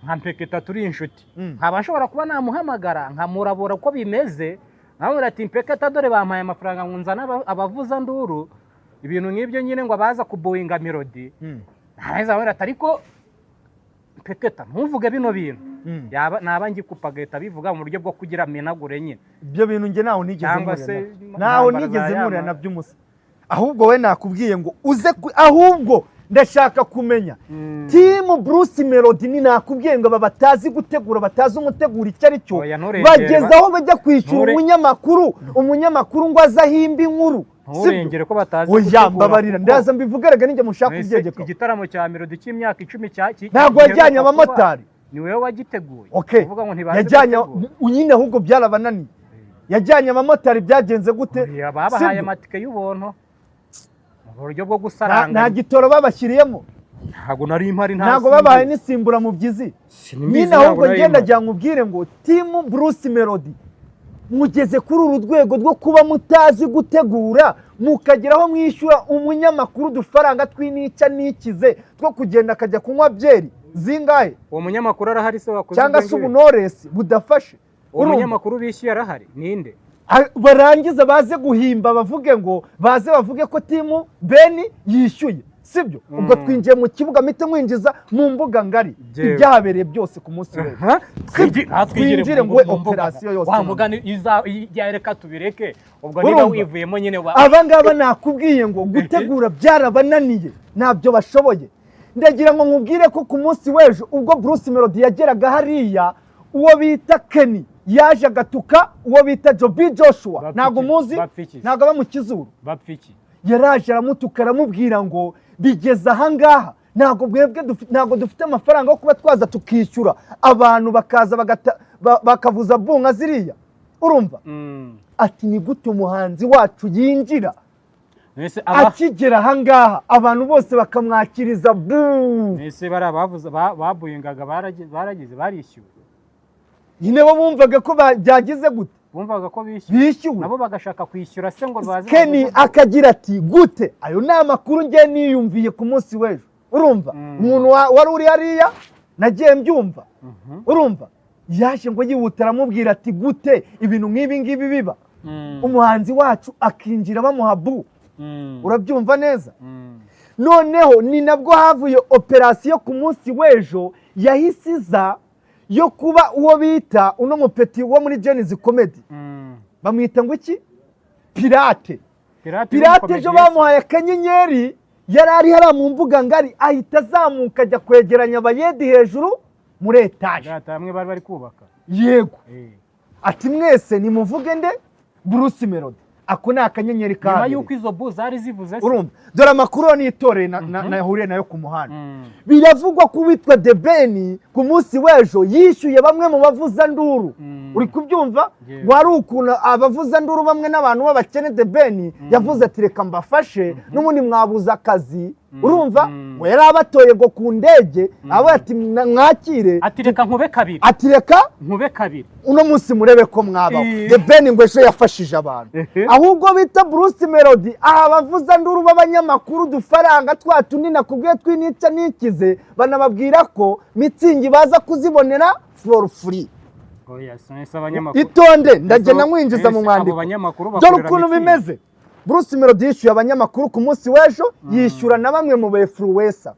nka Mpeketa turi inshuti, nkaba nshobora kuba namuhamagara nkamurabura uko bimeze, nkamubwira ati: "Mpeketa, dore bampaye amafaranga ngo nzane abavuzanduru," ibintu nk'ibyo nyine, ngo abaza kuboyinga Melody. Narangiza nkamubwira ati: "Ariko Mpeketa, ntuvuge bino bintu." Yaba naba ngikupa agahita bivuga mu buryo bwo kugira menagure nyine. Ibyo bintu njye ntaho nigeze Cyangwa mpurira se nabyo. Ntaho intambara nigeze za mpurira yama. nabyo umusa. Ahubwo we nakubwiye ngo uze ahubwo ndashaka kumenya team Bruce Melody. Ni nakubwiye ngo aba batazi gutegura, batazi umutegura icyo ari cyo. Oya, nturengere. Bageze aho bajya kwishyura umunyamakuru ngo aze ahimbe inkuru, sibyo? Nturengere ko batazi Oya, gutegura mbabarira, ndaza mbivuge ninjye mushaka Mwese kubyegeka. Igitaramo cya Melody cy'imyaka 10 cya Ntabwo yajyanye giheruka kuba, abamotari. Ni wowe wagiteguye. Okay. Kuvuga ngo ntibazi Yajyanye gutegura. nyine, ahubwo byarabananiye. Yajyanye abamotari, byagenze gute? Oya, babahaye Sibyo? amatike y'ubuntu mu buryo bwo Nta gusaranganya. gitoro babashyiriyemo? Ntabwo nari mpari, nta Ntabwo sinzi. babahaye n'insimburamubyizi? Simbizi, Nyine ntabwo ahubwo nari ngenda mpari. ngira nkubwire ngo team Bruce Melody, mugeze kuri uru rwego rwo kuba mutazi gutegura, mukageraho mwishyura umunyamakuru udufaranga tw'inica n'ikize two kugenda akajya kunywa byeri zingahe? Uwo munyamakuru arahari se wakoze Cyangwa ibyo se ngibyo? ubunoresi budafashe. Uwo Urumva? munyamakuru bishyuye arahari, ninde? Barangiza baze guhimba, bavuge ngo baze bavuge ko team Beni yishyuye, sibyo? Ubwo twinjiye mu kibuga, mpite mwinjiza mu mbuga ngari, ibyahabereye byose ku munsi w'ejo. Twigire Twinjire mu ngo mu mbuga. operasiyo yose. Wa mugani reka tubireke ubwo niba Urumva? wivuyemo nyine wa Aba ngaba nakubwiye ngo gutegura byarabananiye, ntabyo bashoboye. Ndagira ngo nkubwire ko ku munsi w'ejo ubwo Bruce Melody yageraga hariya, uwo bita Kenny yaje agatuka uwo bita Joby Joshua. Bapfa Ntabwo iki? muzi? Bapfa iki? Ntabwo aba mu kizuru. Bapfa iki? Yaraje aramutuka, aramubwira ngo: "Bigeze ahangaha, ntabwo mwebwe ntabwo dufite amafaranga yo kuba twaza tukishyura abantu bakaza bakavuza bunka ziriya." Urumva? Ati: "Ni gute umuhanzi wacu yinjira, Mbese aba akigera ahangaha abantu bose bakamwakiriza bu?" Mbese bariya bavuze babuyingaga baragize barishyuwe? Nyine bo bumvaga ko byagize gute? Bumvaga ko bishyuwe. Bishyuwe. Nabo bagashaka kwishyura se ngo baze Kenny bavuze- akagira ati: "Gute?" Ayo ni amakuru ngiye niyumviye ku munsi w'ejo, urumva? Umuntu wari uri hariya nagiye mbyumva. Urumva, yaje ngo yihuta aramubwira ati: "Gute ibintu nk'ibi ngibi biba, umuhanzi wacu akinjira bamuha bu?" Urabyumva neza? Noneho ni nabwo havuye operasiyo ku munsi w'ejo. yahise iza yo kuba uwo bita uno mupeti wo muri Gen-Z Comedy, bamwita ngo iki? Pirate. Pirate. Pirate ejo bamuhaye akanyenyeri, yari ari hariya mu mbuga ngari, ahita azamuka ajya kwegeranya abayedi hejuru muri etaje. Pirate bamwe bari bari kubaka. Yego. Ati: "Mwese nimuvuge nde? Bruce Melody." Ako ni akanyenyeri Nyuma kabiri. y'uko izo bu zari zivuze se. Urumva, dore amakuru nitoreye nahuriye nayo ku muhanda. Biravugwa ko uwitwa The Ben ku munsi w'ejo yishyuye bamwe mu bavuzanduru. Uri kubyumva? Yeah. Wari ukuntu abavuzanduru bamwe n'abantu b'abakene, The Ben yavuze ati: "Reka mbafashe, n'ubundi mwabuze akazi." Urumva? Ngo yari abatoye ngo ku ndege, aba ati: "Mwakire." Ati: "Reka nkube kabiri." Ati: "Reka nkube kabiri." Uno munsi murebe ko mwabaho. The Ben ngo ejo yafashije abantu. Ahubwo bita Bruce Melody aha abavuzanduru b'abanyamakuru udufaranga twa tundi nakubwiye tw'inica n'ikize, banababwira ko Mützig baza kuzibonera for free. Oya, sinese abanyamakuru. Itonde, ndagenda nkwinjiza mu Ese abo mwandiko. banyamakuru Dore bakorera ukuntu Mützig? bimeze. Bruce Melody yishyuye abanyamakuru ku munsi w'ejo, yishyura na bamwe mu ba influencer.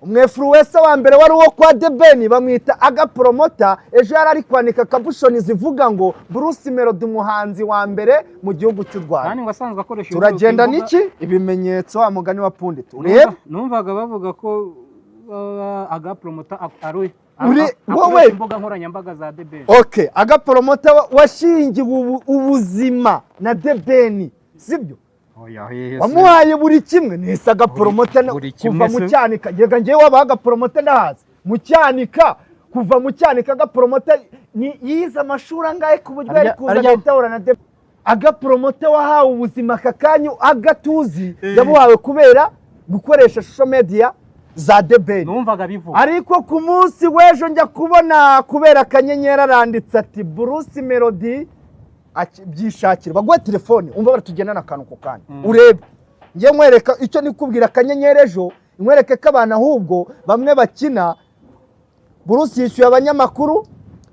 Umu influencer wa mbere wari uwo kwa The Ben, bamwita Aga Promota. Ejo yari ari kwandika caption zivuga ngo "Bruce Melody umuhanzi wa mbere mu gihugu cy'u Rwanda." Kandi ngo asanzwe akoresha Turagenda imbuga- n'iki? Ibimenyetso, wa mugani wa Pundit, urebe. Numvaga bavuga ko Aga Promota ari Wowe. imbuga nkoranyambaga za The Ben. Okay, Aga Promota washingiwe ubuzima na The Ben, sibyo? Oya, hehe se. Wamuhaye buri kimwe nese Aga Promota Buri kimwe kuva mu se. Cyanika. Yega, ngewe wabaha Aga Promota ndahazi mu Cyanika, kuva mu Cyanika. Aga Promota ni yize amashuri angahe ku buryo yari kuza agahita ahura na The Aga Promota wahawe ubuzima aka kanya agatuzi yabuhawe kubera gukoresha social media za The Ben. Numvaga bivuga. Ariko ku munsi w'ejo njya kubona kubera akanyenyeri aranditse ati: "Bruce Melody byishakira." Baguhe telefone, umva, baratugendana akantu ku kandi, urebe. Njye nkwereka icyo nikubwira. Akanyenyeri ejo nkwereke ko abantu ahubwo bamwe bakina. Bruce yishyuye abanyamakuru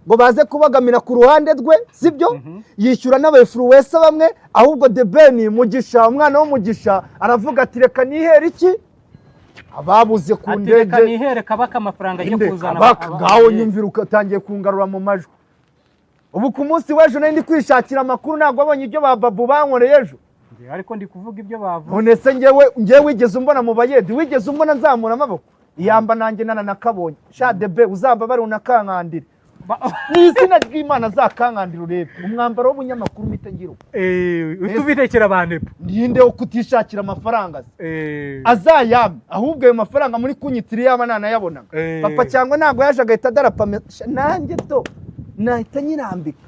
ngo baze kubagamira ku ruhande rwe, sibyo? Yishyura n'aba influencer bamwe. Ahubwo The Ben Mugisha, umwana w'umugisha, aravuga ati: "Reka nihere iki ababuze ku Ati: "Reka ndege." nihere Kabaka amafaranga ajye Inde, kuzana Kabaka ngaho nyumvira, ugatangiye kungarura mu majwi. Ubu ku munsi w'ejo nari ndi kwishakira amakuru, ntabwo wabonye ibyo ba Babu bankoreye ejo? Njyewe ariko ndi kuvuga ibyo bavuze. None se ngewe wigeze umbona mu bayedi? Wigeze umbona nzamura amaboko? Iyamba nanjye nanakabonye. Sha Debe, uzamba bari unakankandire mu izina ry'Imana, azakankandira urebe umwambaro w'ubunyamakuru mpita ngira uko. Utubirekera abantu epfo. Ninde wo kutishakira amafaranga se? Azayame ahubwo ayo mafaranga muri kunyitira, iyaba nanayabonaga. Papa cyangwa ntabwo yaje agahita adarapa nanjye to nahita nyirambika.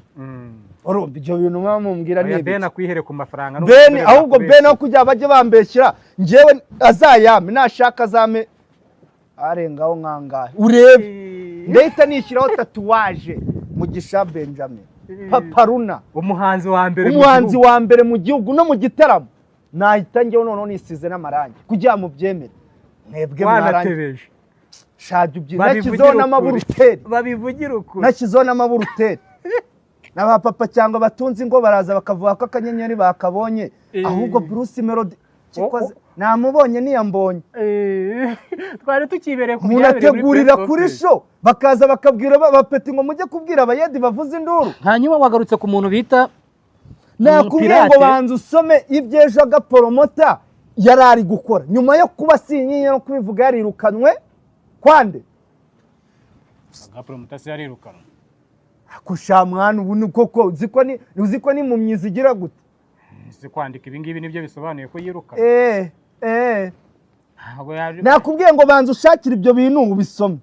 Urumva ibyo bintu muba mumbwira ni Oya, ibiki? Ben akwihere ku mafaranga. Ben, ahubwo Ben, aho kugira bajye bambeshyira, njyewe azayame, nashaka azame arengaho nkangahe urebe. Ndahita nishyiraho tatouage, Mugisha Benjamin Paparuna. Umuhanzi wa mbere mu Umuhanzi gihugu. wa mbere mu gihugu. No mu gitaramo nahita njyewe noneho nisize n'amarangi kugira ngo mubyemere mwebwe mwarangi. Wanatebeje. Shajya ubyina. Babivugira Nashyizeho ukuri. n'amaburuteri. Babivugira ukuri. Nashyizeho n'amaburuteri n'abapapa cyangwa batunze ingo baraza bakavuga ko akanyenyeri bakabonye. Ahubwo Bruce Melody kikoze namubonye niyambonye. Twari tukibereye ku Umuntu byabereye muri ategurira press kuri conference. show, bakaza bakabwira bapeti ngo mujye kubwira abayedi bavuze induru. Hanyuma wagarutse ku muntu bita Nakubwiye ngo Pirate. banza usome iby'ejo Aga Promota yari ari gukora nyuma yo kuba sinyinya no kubivuga yarirukanwe kwande. Aga Promota se yarirukanwe? Ako sha mwana, ubu ni koko uzi ko ni impumyi zigira gute? Si kwandika ibi ngibi nibyo bisobanuye ko yirukanwe? Eh eh. Ntabwo yaje. Nakubwiye ngo banza ushakire ibyo bintu ubisome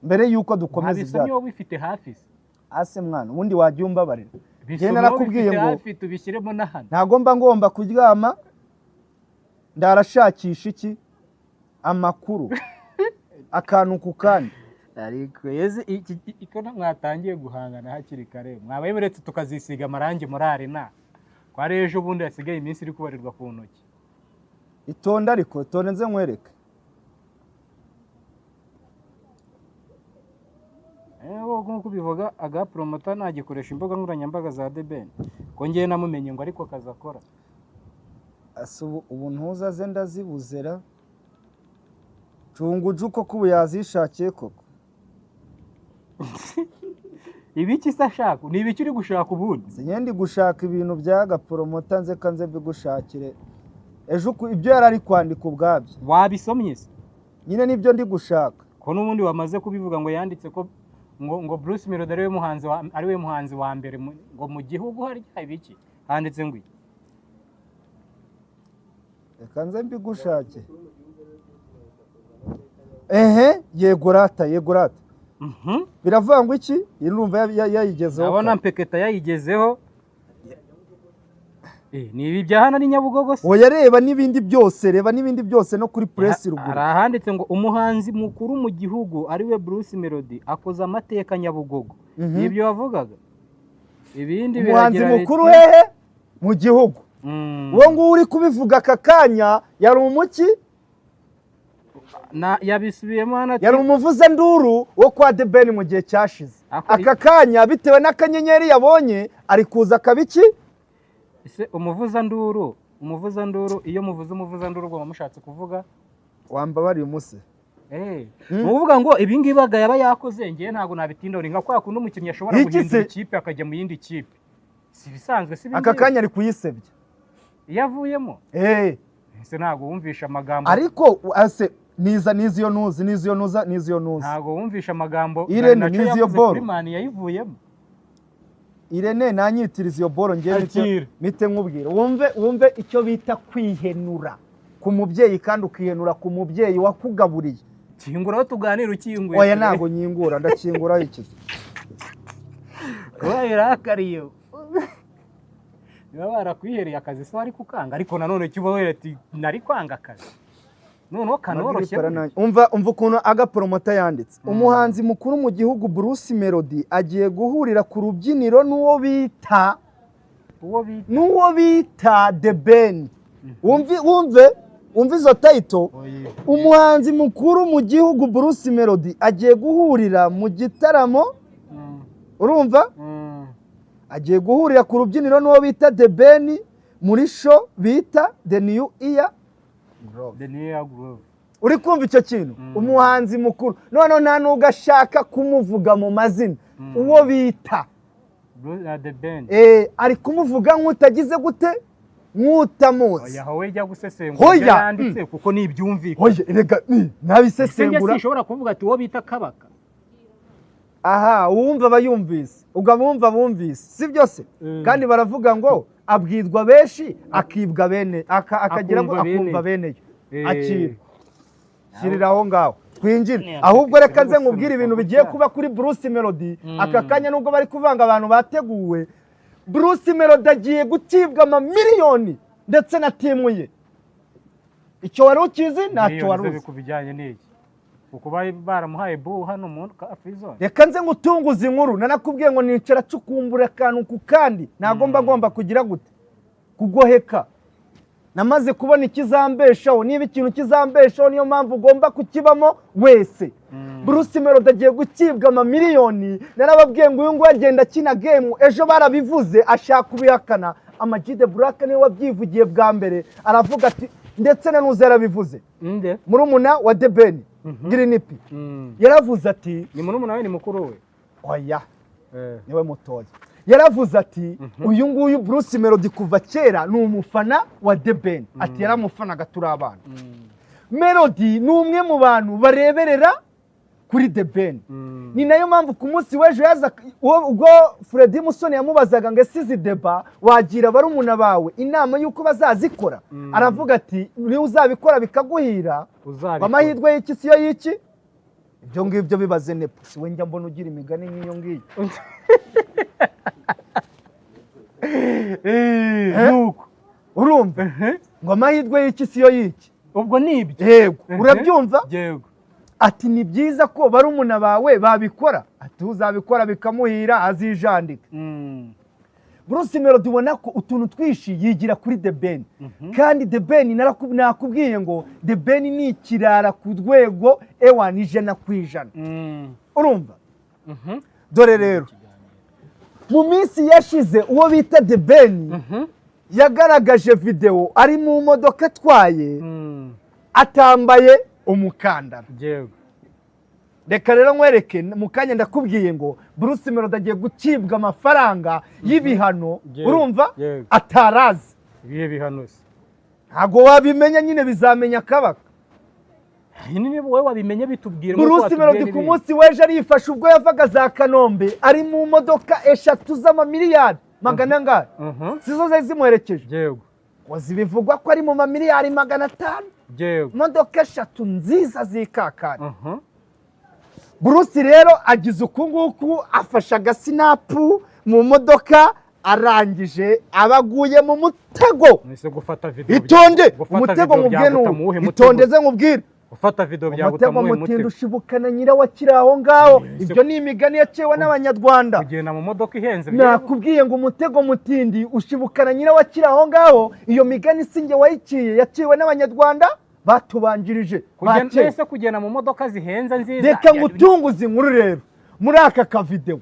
mbere yuko dukomeza Ntabisomye. ibyacu. Wowe ubifite hafi se? Ase mwana, ubundi wajya umbabarira. Njye Bisome wowe narakubwiye ubifite ngo hafi, tubishyiremo na hano. Ntabwo mba ngomba kuryama, ndarashakisha iki amakuru akantu ku kandi. Ariko yeze iki iko mwatangiye guhangana hakiri kare, mwabaye muretse tukazisiga amarangi muri arena ko ari ejo bundi, hasigaye iminsi iri kubarirwa ku ntoki. Itonde, ariko itonde nze nkwereke. Wowe nk'uko ubivuga, Aga Promota ntagikoresha imbuga nkoranyambaga za The Ben, ko ngewe namumenye ngo ariko akazi akora. Ase ubu ntuzaze ndazibuzera. Cunguju koko ubu yazishakiye koko? Ibiki se ashaka? Ni ibiki uri gushaka ubundi? Sinye ndi gushaka ibintu by'agapromota, nze kanze mbigushakire ejo ibyo yari ari kwandika ubwabyo. Wabisomye se? Nyine nibyo ndi gushaka. Ko n'ubundi wamaze kubivuga ngo yanditse ko ngo Bruce Melody ariwe muhanzi wa mbere ngo mu gihugu, harya ibiki handitse ngo iki? Reka nze mbigushake. Ehe, yego rata, yego rata. Biravuga ngo iki? Iyi ndumva yayigezeho. Ndabona kare. Mpeketa yayigezeho. Ni ibi bya hano ari Nyabugogo se? Oya, reba n'ibindi byose, reba n'ibindi byose no kuri press ruguru. Hari ahanditse ngo umuhanzi mukuru mu gihugu ariwe Bruce Melody akoze amateka Nyabugogo. Nibyo wavugaga, ibindi Umuhanzi biragira mukuru hehe mu gihugu? Uwo nguwo uri kubivuga aka kanya yari umuki? Na yabisubiyemo hano ati Yari umuvuzanduru wo kwa The Ben mu gihe cyashize. Aka kanya, bitewe n'akanyenyeri yabonye, ari kuza akaba iki? Ese umuvuzanduru, iyo muvuze umuvuzanduru ubwo muba mushatse kuvuga? Wambabariye umuse. Ni ukuvuga ngo ibi ngibi aga yaba yakoze, ngewe ntabwo nabitindaho. Ni nka kwa kundi umukinnyi ashobora Iki guhindura se? ikipe akajya mu yindi kipe, si ibisanzwe si Aka ibingibi? kanya ari kuyisebya. Iyo avuyemo? Ese ntabwo wumvisha amagambo? Ariko ase niza niza iyo nuzi, niza iyo nuza, niza iyo nuzi. Ntabwo wumvisha amagambo Irene, Garnacho nizi iyo yavuze boro. kuri Mani yayivuyemo? Irene, nanyitiriza iyo boro ngewe Akira. mite nkubwira, wumve icyo bita kwihenura ku mubyeyi, kandi ukihenura ku mubyeyi wakugaburiye. Kingura aho tuganira ukinguye. Oya, ntabwo nyingura, ndakingura ikizi. Kuba birakariye, niba barakwihereye akazi se wari kukanga? Ariko nanone cyo uba ati nari kwanga akazi noneho kanoroshye. Umva ukuntu agapromota yanditse: umuhanzi mukuru mu gihugu Bruce Melody agiye guhurira ku rubyiniro n'uwo bita Uwo bita? n'uwo bita The Ben. Wumve izo title: Oye. umuhanzi mukuru mu gihugu Bruce Melody agiye guhurira mu gitaramo, urumva, agiye guhurira ku rubyiniro n'uwo bita The Ben muri show bita The New Year. The New Year Groove. Uri kumva icyo kintu? Umuhanzi mukuru, noneho nta nubwo ashaka kumuvuga mu mazina, uwo bita The Ben. Ari kumuvuga nk'utagize gute, nk'utamuzi. Oya, wowe jya gusesengura Hoya. ibyo yanditse kuko ni ibyumvikana. Hoya rega, nabisesengura. Sinshobora kuvuga ati uwo bita Kabaka. Aha uwumva aba yumvise, ubwo abumva bumvise, si byose? Kandi baravuga ngo abwirwa benshi akibwa bene akagira ngo Akumva bene. Akumva bene yo. Akira, shyirira aho ngaho twinjire. Ni Ahubwo reka nze gusa nkubwire ibintu bigiye gutya. kuba kuri Bruce Melody aka kanya. Nubwo bari kuvanga abantu bateguwe, Bruce Melody agiye gutibwa amamiliyoni ndetse na team ye. Icyo wari ukizi? Ntacyo Miliyoni wari ze uzi. ku bijyanye n'iki? Kuko bari baramuhaye bu hano mu free zone. Reka nze ngutunguze inkuru. Nanakubwiye ngo nicara cukumbura akantu ku kandi, ntabwo mba ngomba kugira gute, kugoheka. Namaze kubona ikizambeshaho. Niba ikintu kizambeshaho, niyo mpamvu ugomba kukibamo wese. Bruce Melody agiye gukibwa amamiliyoni. Narababwiye ngo uyu nguyu agenda akina game. Ejo barabivuze ashaka kubihakana. Ama G The Black niwe wabyivugiye bwa mbere, aravuga ati, ndetse na Nuza yarabivuze. Nde? Murumuna wa The Ben, Green P, yaravuze ati Ni murumuna we, ni mukuru we? Oya, niwe mutoya. Yaravuze ati uyu nguyu Bruce Melody kuva kera ni umufana wa The Ben, ati yaramufanaga turi abana. Melody ni umwe mu bantu bareberera kuri The Ben. Ni nayo mpamvu ku munsi w'ejo yaza ubwo Freddy Musoni yamubazaga ngo ese izi deba wagira barumuna bawe inama y'uko bazazikora, aravuga ati niba uzabikora bikaguhira, Uzabikora. amahirwe y'iki siyo y'iki. Ibyo ngibyo bibaze nepo, si we njya mbona ugira imigani nk'iyo ngiyo. Nuko Urumva ngo amahirwe y'iki siyo y'iki. Ubwo ni ibyo. Yego, urabyumva? Yego. Ati ni byiza ko barumuna bawe babikora, ati uzabikora bikamuhira azijandika. Bruce Melody ubona ko utuntu twinshi yigira kuri The Ben, kandi The Ben nakubwiye ngo The Ben ni ikirara ku rwego ewa ni 100%. Urumva, dore rero mu minsi yashize uwo bita The Ben yagaragaje videwo ari mu modoka atwaye atambaye. Umukandara. Yego. Reka rero nkwereke mu kanya. Ndakubwiye ngo Bruce Melody agiye gucibwa amafaranga y'ibihano. Urumva? Yego. Atarazi. Ibihe bihano se? Ntabwo wabimenya nyine, bizamenya akabaka. Nyine niba wowe wabimenye, bitubwire nk'uko Bruce watubwiye Melody ku n'ibindi. munsi w'ejo arifashe, ubwo yavaga za Kanombe ari mu modoka eshatu z'amamiliyari magana angahe, sizo zari zimuherekeje? Yego. Ngo zibivugwa ko ari mu mamiliyari 500. Imodoka eshatu nziza zikakara. Bruce rero agize uku nguku, afashe agasnap mu modoka, arangije aba aguye mu mutego. Ese gufata video Itonde. Gufata Umutego video nkubwiye byaguta ni mu wuhe uwu. mutego? Itonde ze nkubwire. Gufata video byaguta Umutego mu wuhe mutindi mutego? ushibukana nyirawo akiri aho ngaho. Ese Ibyo ni imigani yaciwe n'Abanyarwanda. Kugenda mu modoka ihenze Nakubwiye ngo umutego mutindi ushibukana nyirawo akiri aho ngaho. Iyo migani si njye wayiciye, yaciwe n'Abanyarwanda batubanjirije ba kera. Ese kugenda mu modoka zihenze nziza Reka ngutunguze inkuru rero. Muri aka kavideo,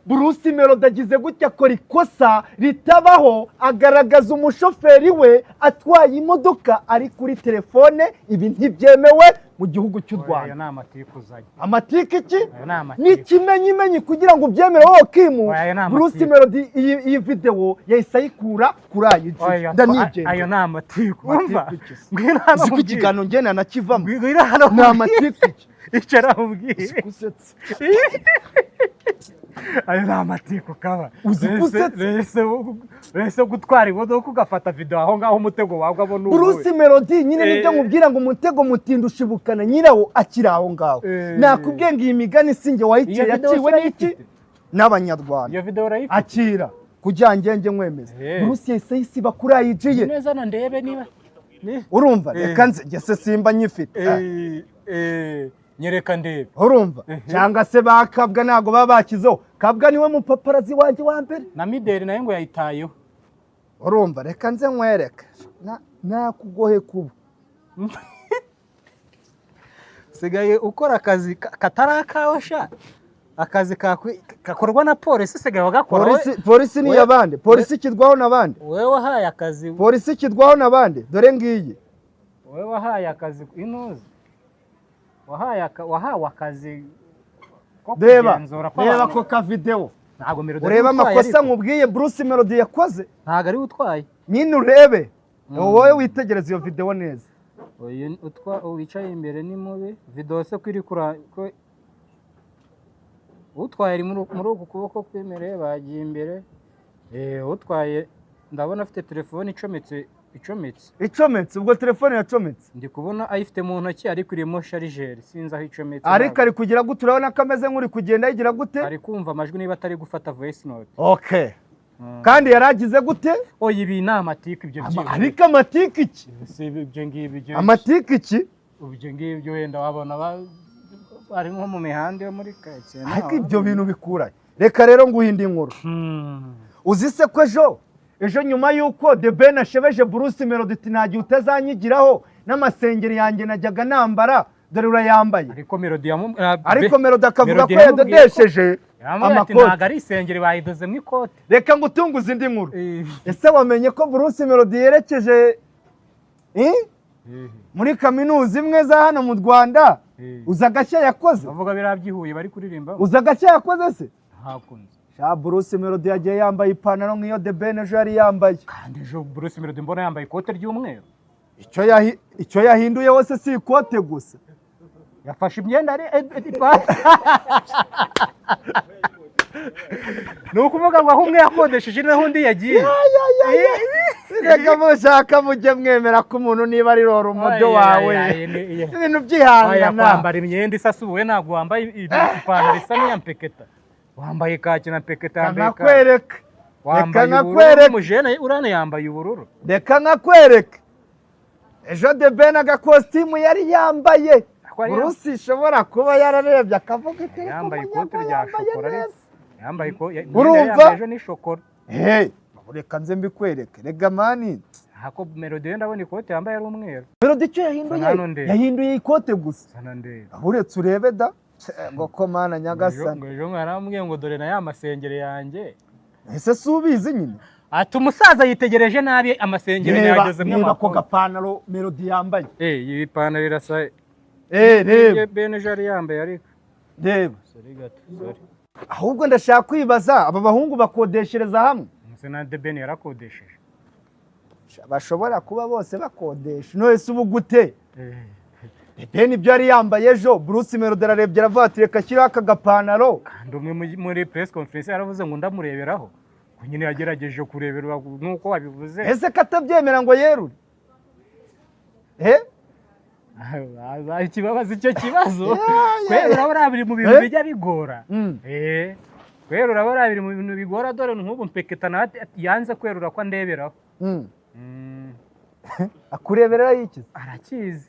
Bruce Melody agize gutya akora ikosa ritabaho, agaragaza umushoferi we atwaye imodoka ari kuri telefone. Ibi ntibyemewe mu gihugu cy'u Oya, ayo Rwanda. ni amatiku uzanye. Amatiku iki? Ayo ni amatiku. N'ikimenyimenyi kugira ngo ubyemere wowe Kimu, Oya, ayo ni amatiku. Bruce Melody iyi video yahise ayikura kuri IG. Oya, Ndanigendera. ayo ni amatiku, urumva? Amatiku iki se? Ngwino hano Uzi ko nkubwire. ikiganiro ngena nakivamo? Ngwino hano Ni nkubwire. amatiku iki? Icara nkubwire. Uzi ko usetse? Ayo ni amatiku kaba. Uzi ko usetse? Ese gutwara imodoka ugafata video aho ngaho, umutego wagwamo ni uwuhe? Bruce Melody nyine nibyo nkubwira ngo umutego mutinda ushibukana nyirawo akiri aho ngaho. Nakubwiye ngo iyi migani si njye wayiciye, Iyo video yaciwe n'iki? urayifite? N'Abanyarwanda. Iyo video urayifite? Akira kugira ngenge nkwemeze. Bruce yahise ayisiba kuri IG ye. Neza na ndebe niba Urumva? Reka nze njye se simba nyifite. Nyereka ndebe. Urumva? Cyangwa se ba Kabwa ntabwo baba bakizeho? Kabwa niwe mupaparazi wanjye wa mbere. Na Mideli nayo ngo yayitayeho. Urumva? Reka nze nkwereke. Nakugohe kuba. Sigaye ukora akazi katari akawe sha, akazi gakorwa na polisi sigaye wagakora wowe. Polisi ni iy'abandi? Polisi ikirwaho n'abandi? Wowe wahaye akazi. Polisi ikirwaho n'abandi? Dore ngiyi. Wowe wahaye akazi inuzi, wahawe akazi ko Reba. kugenzura ko Reba abantu- ako kavideo. Ntabwo Melody Urebe ari we utwaye, amakosa ariko. nkubwiye Bruce Melody yakoze. Ntabwo ari we utwaye. Nyine urebe, wowe witegereza iyo video neza. Uyu wicaye imbere ni mubi. Video se ko iri kura ko utwaye ari muri uku kuboko kw'imbere, bagiye imbere. Utwaye ndabona afite telefone icometse. Icometse? Ubwo telefone yacometse? Ndi kubona ayifite mu ntoki, ariko irimo chargeur, sinzi aho icometse. Ariko Ntabwo. ari kugira gute? Urabona ko ameze nk'uri kugenda yigira gute? Ari kumva amajwi, niba atari gufata voice note. Okay, kandi yari agize gute? Oya, ibi ni amatiku ibyo byihuse. Ariko amatiku iki? Si ibyo ngibyo. Amatiku iki? Ibyo ngibyo wenda wabona bari nko mu mihanda yo muri karitsiye. Ariko ibyo bintu bikuranye. Reka rero nguhe indi nkuru. Uzi se ko ejo nyuma y'uko The Ben ashebeje Bruce Melody ati: "Nta gihe utazanyigiraho n'amasengeri yanjye najyaga nambara, dore urayambaye." Ariko Melody Ariko Melody akavuga Melody ko yamubwiye yadodesheje yamubwiye ati amakoti. Ntabwo ari isengeri, bayidozemo ikote. Reka ngutunguze indi nkuru. Ese wamenye ko Bruce Melody yerekeje muri kaminuza imwe za hano mu Rwanda? Uzi agashya yakoze? Bavuga biriya by'ihuye bari kuririmba. Uzi agashya yakoze se? Ntakunze. Sha, Bruce Melody yagiye yambaye ipantaro nk'iyo The Ben ejo yari yambaye. Kandi ejo Bruce Melody mbona yambaye ikote ry'umweru. Icyo yahinduye hose si ikote gusa. Yafashe imyenda ari ni ukuvuga ngo aho umwe yakodesheje naho undi yagiye. Reka mushaka mujye mwemera ko umuntu niba ari rora umujyo wawe, ibintu Oya, byihangana. Kwambara imyenda isa si ubuwe. Ntabwo wambaye ipantaro isa n'iya Mpeketa, wambaye kaki na Mpeketa yambaye kaki. Nkakwereka, reka. Wambaye ubururu. Nkakwereka. Umujene urane yambaye ubururu. Reka nkakwereka ejo The Ben agakositimu yari yambaye. Ako yari Bruce ishobora kuba yararebye akavuga iti: "Ariko Yambaye Munyagwa ikote rya yambaye shokora ariko. neza." Yambaye Urumva? imyenda yambaye ejo ni shokora. Hey, reka nze mbikwereke rega man. Hako Melody yo ndabona ikote yambaye ari umweru. Melody icyo yahinduye, Sana ndebe. yahinduye ikote gusa. Sana ndebe. Uretse urebe da ngo ko mana nyagasani. Ngo ejo mwaramubwiye ngo dore na ya masengeri yanjye. Ese si ubizi nyine? Ati umusaza yitegereje nabi amasengeri Reba, yagezemo reba ako amakote. gapantaro Melody yambaye. Eh, iyi pantaro irasa. Reba. Ben ejo yari yambaye ariko. Reba. Sorry gato, sorry. Ahubwo ndashaka kwibaza, aba bahungu bakodeshereza hamwe? Ndetse na The Ben yarakodesheje. Bashobora kuba bose bakodesha. None se ubu gute Ben ibyo yari yambaye ejo, Bruce Melody ararebye aravuga ati: "Reka ashyiraho aka gapantaro." Kandi umwe muri press conference yaravuze ngo ndamureberaho, ngo nyine yagerageje kurebera nk'uko wabivuze. Ese ko atabyemera ngo yerure? Ikibabaza icyo kibazo, Yeah. kwerura buriya biri mu bintu bijya bigora. Kwerura buriya biri mu bintu bigora. Dore nk'ubu mpeketa nawe yanze kwerura ko andeberaho. Akureberera yikize? Arakizi,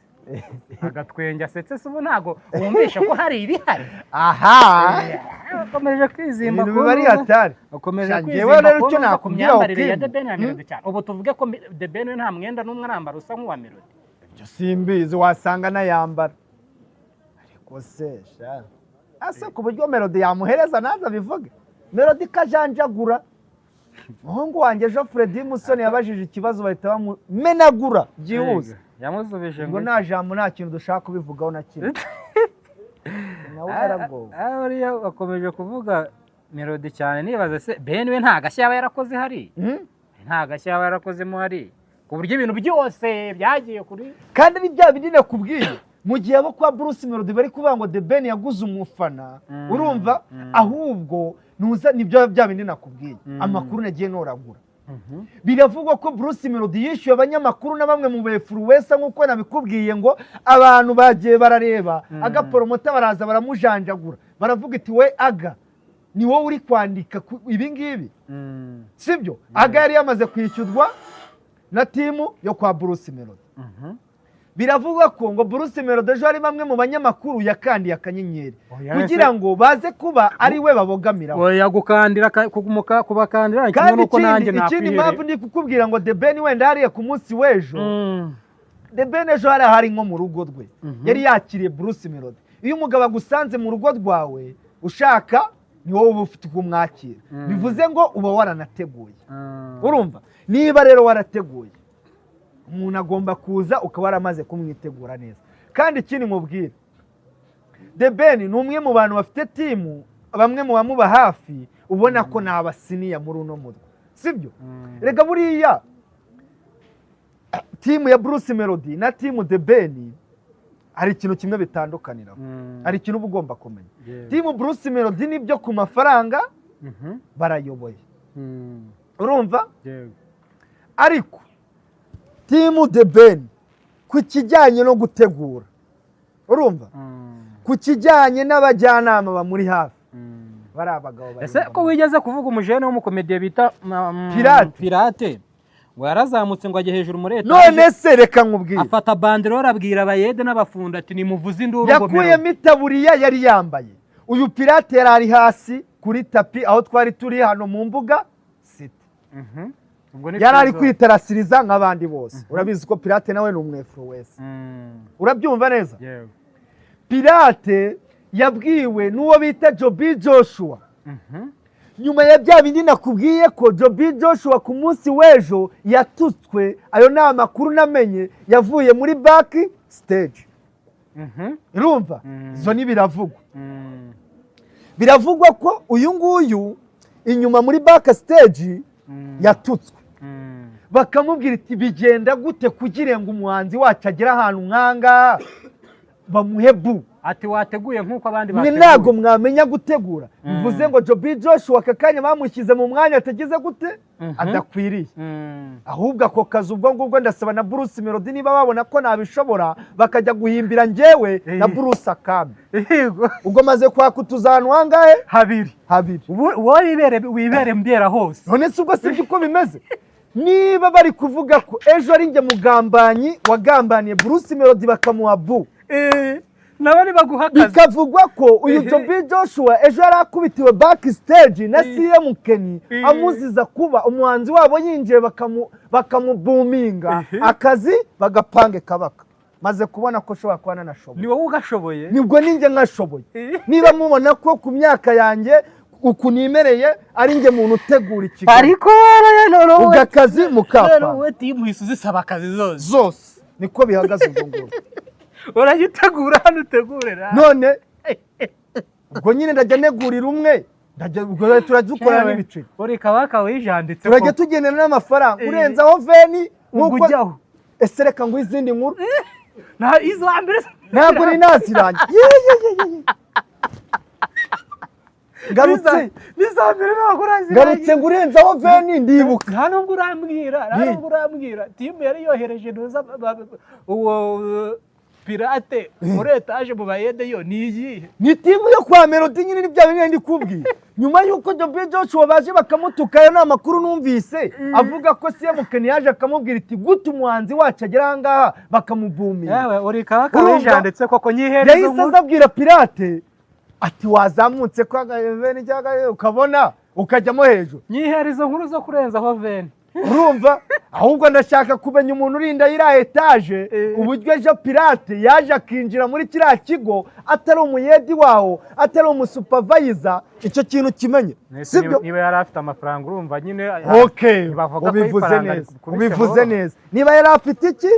agatwenge asetse se ubu ntabwo wumvisha ko hari ibihari? Aha. Akomeje kwizimba. Ibintu biba ari hatari. Akomeje Sha, njyewe kwizimba rero ku icyo ntuza ku nakubwira, myambarire ya Okim. The Ben na Melody cyane. Ubu tuvuge ko The Ben we nta mwenda n'umwe arambara usa nk'uwa Melody? Ibyo simbizi, wasanga anayambara. Ariko se sha, ase ku buryo Melody yamuhereza naza abivuge, Melody kajanjagura umuhungu wanjye. Ejo Freddy Musoni yabajije ikibazo, bahita bamumenagura byihuse. Yego. Yamusubije ngo nta jambo, nta kintu dushaka kubivugaho na kimwe, nawe yaragowe. Buriya bakomeje kuvuga Melody cyane, nibaza se Ben we nta gashya yaba yarakoze hari? Hmm? Nta gashya yaba yarakozemo hari, ku buryo ibintu byose byagiye kuri Kandi ni bya bindi nakubwiye, mu gihe abo kwa Bruce Melody bari kuvuga ngo The Ben yaguze umufana, urumva, ahubwo nuza nibyo bya bindi nakubwiye, amakuru nagiye noragura, biravugwa ko Bruce Melody yishyuye abanyamakuru na bamwe mu ba influencer, nk'uko nabikubwiye ngo abantu bagiye barareba agaporomota, baraza baramujanjagura, baravuga iti: "We aga, ni wowe uri kwandika ibi ngibi, sibyo?" Aga yari yamaze kwishyurwa na team yo kwa Bruce Melody. Biravugwa ko ngo Bruce Melody ejo hari bamwe mu banyamakuru yakandiye akanyenyeri Oya, kugira ese- ngo baze kuba ari we babogamiraho. Oya, gukandira kubakandira ni kimwe Kandi nuko nanjye ikindi mpamvu nakwiherera. ndi kukubwira ngo The Ben wenda hariya ku munsi w'ejo, The Ben ejo hariya hari nko mu rugo rwe, yari yakiriye Bruce Melody. Iyo umugabo agusanze mu rugo rwawe ushaka, ni wowe uba ufite uko umwakira. Bivuze ngo uba waranateguye. Urumva, niba rero warateguye, umuntu agomba kuza ukaba waramaze kumwitegura neza. Kandi ikindi nkubwira, The Ben ni umwe mu bantu bafite team, bamwe mu bamuba hafi, ubona ko ni aba senior muri uno murwa, sibyo? Rega buriya team ya Bruce Melody na team The Ben hari ikintu kimwe bitandukaniraho. Hari ikintu uba ugomba kumenya. Team Bruce Melody nibyo, ku mafaranga barayoboye, urumva, ariko team The Ben ku kijyanye no gutegura, urumva, ku kijyanye n'abajyanama bamuri hafi, bari abagabo bari Ese ko wigeze kuvuga umujene w'umukomediye bita Pirate. Pirate, ngo yarazamutse ngo ajye hejuru muri etaje, None se reka nkubwire. afata banderole, abwira abayede n'abafundi ati: "Nimuvuze induru." Ngo Yakuyemo itaburiya yari yambaye. Uyu Pirate yari ari hasi kuri tapi aho twari turi hano mu mbuga site. Ubwo ni Yari ari Fizzo. kwitarasiriza nk'abandi bose. Urabizi ko Pirate nawe ni umu influencer. Urabyumva neza? Yewe. Pirate yabwiwe n'uwo bita Jobi Joshua, nyuma ya bya bindi nakubwiye ko Jobi Joshua ku munsi w'ejo yatutswe. Ayo ni amakuru namenye yavuye muri back stage. Urumva, izo ni biravugwa. Biravugwa ko uyu nguyu inyuma muri back stage yatutswe, bakamubwira iti: "Bigenda gute kugira ngo umuhanzi wacu agere ahantu nkanga bamuhe bu?" Ati: "Wateguye nk'uko abandi Mwe bateguye." ntabwo mwamenya gutegura. Bivuze ngo Jobi Joshua aka kanya bamushyize mu mwanya atagize gute, adakwiriye. Ahubwo ako kazi ubwo ngubwo ndasaba na Bruce Melody, niba babona ko nabishobora, bakajya guhimbira njyewe na Bruce akami. Ubwo maze kwaka utuzi ahantu hangahe? Habiri. Habiri. Ubu wowe wibere mbera hose. None se ubwo sibyo uko bimeze? Niba bari kuvuga ko ejo ari njye mugambanyi wagambaniye Bruce Melody bakamuha bu, Nabo nibaguha akazi. Bikavugwa ko uyu Jobi Joshua ejo yari akubitiwe back stage na CM Kenny, amuziza kuba umuhanzi wabo yinjiye bakamubuminga, akazi bagapange kabaka. Maze kubona ko ushobora kuba nanashoboye. Ni wowe ugashoboye. Nibwo ninjye nkashoboye. Niba mubona ko ku myaka yanjye uku nimereye ari njye muntu utegura ikigali, Ariko wowe noneho ubwo akazi noneho mukapanga. Wowe team uhise uzisaba akazi zose. Zose niko bihagaze ubwo ngubwo. Uragitegura hano, utegurira. None ubwo nyine ndajya negurira umwe, ndajya ubwo turajya Yewe, n'ibice. Uri kabaka wijanditse. Turajya tugendana n'amafaranga. Eh. Urenzaho 20 ubwo nk'uko ujyaho. Ese reka ngo izindi nkuru. Nta izo mbere. Ntabwo ni nazirangiye. Ye, ye, ye, ye, ye. Ngarutse. N'iza mbere ntabwo urazirangiza. Ngarutse ngo urenzaho 20, ndibuka. Nta nubwo urambwira, nta Ni. nubwo urambwira team yari yohereje ntuza uwo Pirate muri etaje mu bayede, yo ni iyihe? Ni team yo kwa Melody nyine, ni bya bindi ndi kubwira. Nyuma y'uko Jobe Joshua baje bakamutuka, ayo ni amakuru numvise avuga ko CM Ken yaje akamubwira iti: "Gute umuhanzi wacu agera aha ngaha bakamubumira?" Yewe, uri kabaka Urumva? wijanditse koko, nyihereza. Yahise aza abwira Pirate ati: "Wazamutse kwa 20 cyangwa ukabona ukajyamo hejuru." Nyihereza inkuru zo kurenzaho 20. Urumva, ahubwo ndashaka kumenya umuntu urinda iriya etaje, uburyo ejo Pirate yaje akinjira muri kiriya kigo atari umuyedi wawo, atari umusupervisor. Icyo kintu kimenye, sibyo? Niba yari afite amafaranga, urumva nyine Okay. ntibavuga ko Ubivuze ifaranga neza. rikubise Ubivuze buhoro. neza. Niba yari afite iki?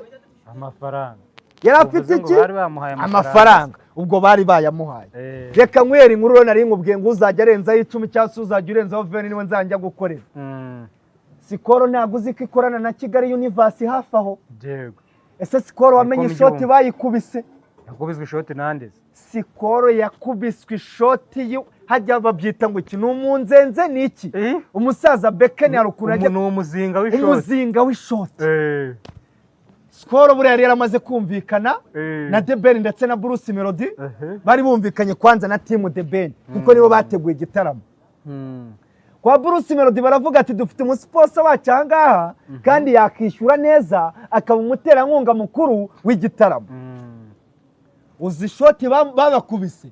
Amafaranga. Yari afite Uvuze ngo iki? bari bamuhaye Amafaranga, ubwo bari bayamuhaye. Reka nywere inkuru rero. Nari nkubwiye ngo uzajya arenzaho 10 cyangwa se uzajya urenzaho 20 niwe nzajya gukorera. Skol ntabwo uzi ko ikorana na Kigali Universe hafi aho? Yego. Ese Skol wamenye Niko ishoti mbyumva. bayikubise? Yakubiswe ishoti nandeze? Skol yakubiswe ishoti hajya babyita ngo iki? Ni umunzenze, ni iki? Umusaza Bekeni hari ukuntu ajya Ni umuzinga w'ishoti. Umuzinga w'ishoti. Skol buriya yari yaramaze kumvikana na The Ben ndetse na Bruce Melody. Bari bumvikanye kwanza na team The Ben, kuko nibo bateguye igitaramo. Kwa Bruce Melody baravuga ati: "Dufite umusponsor wacu aha ngaha kandi yakishyura neza, akaba umuterankunga mukuru w'igitaramo." Uzi ishoti babakubise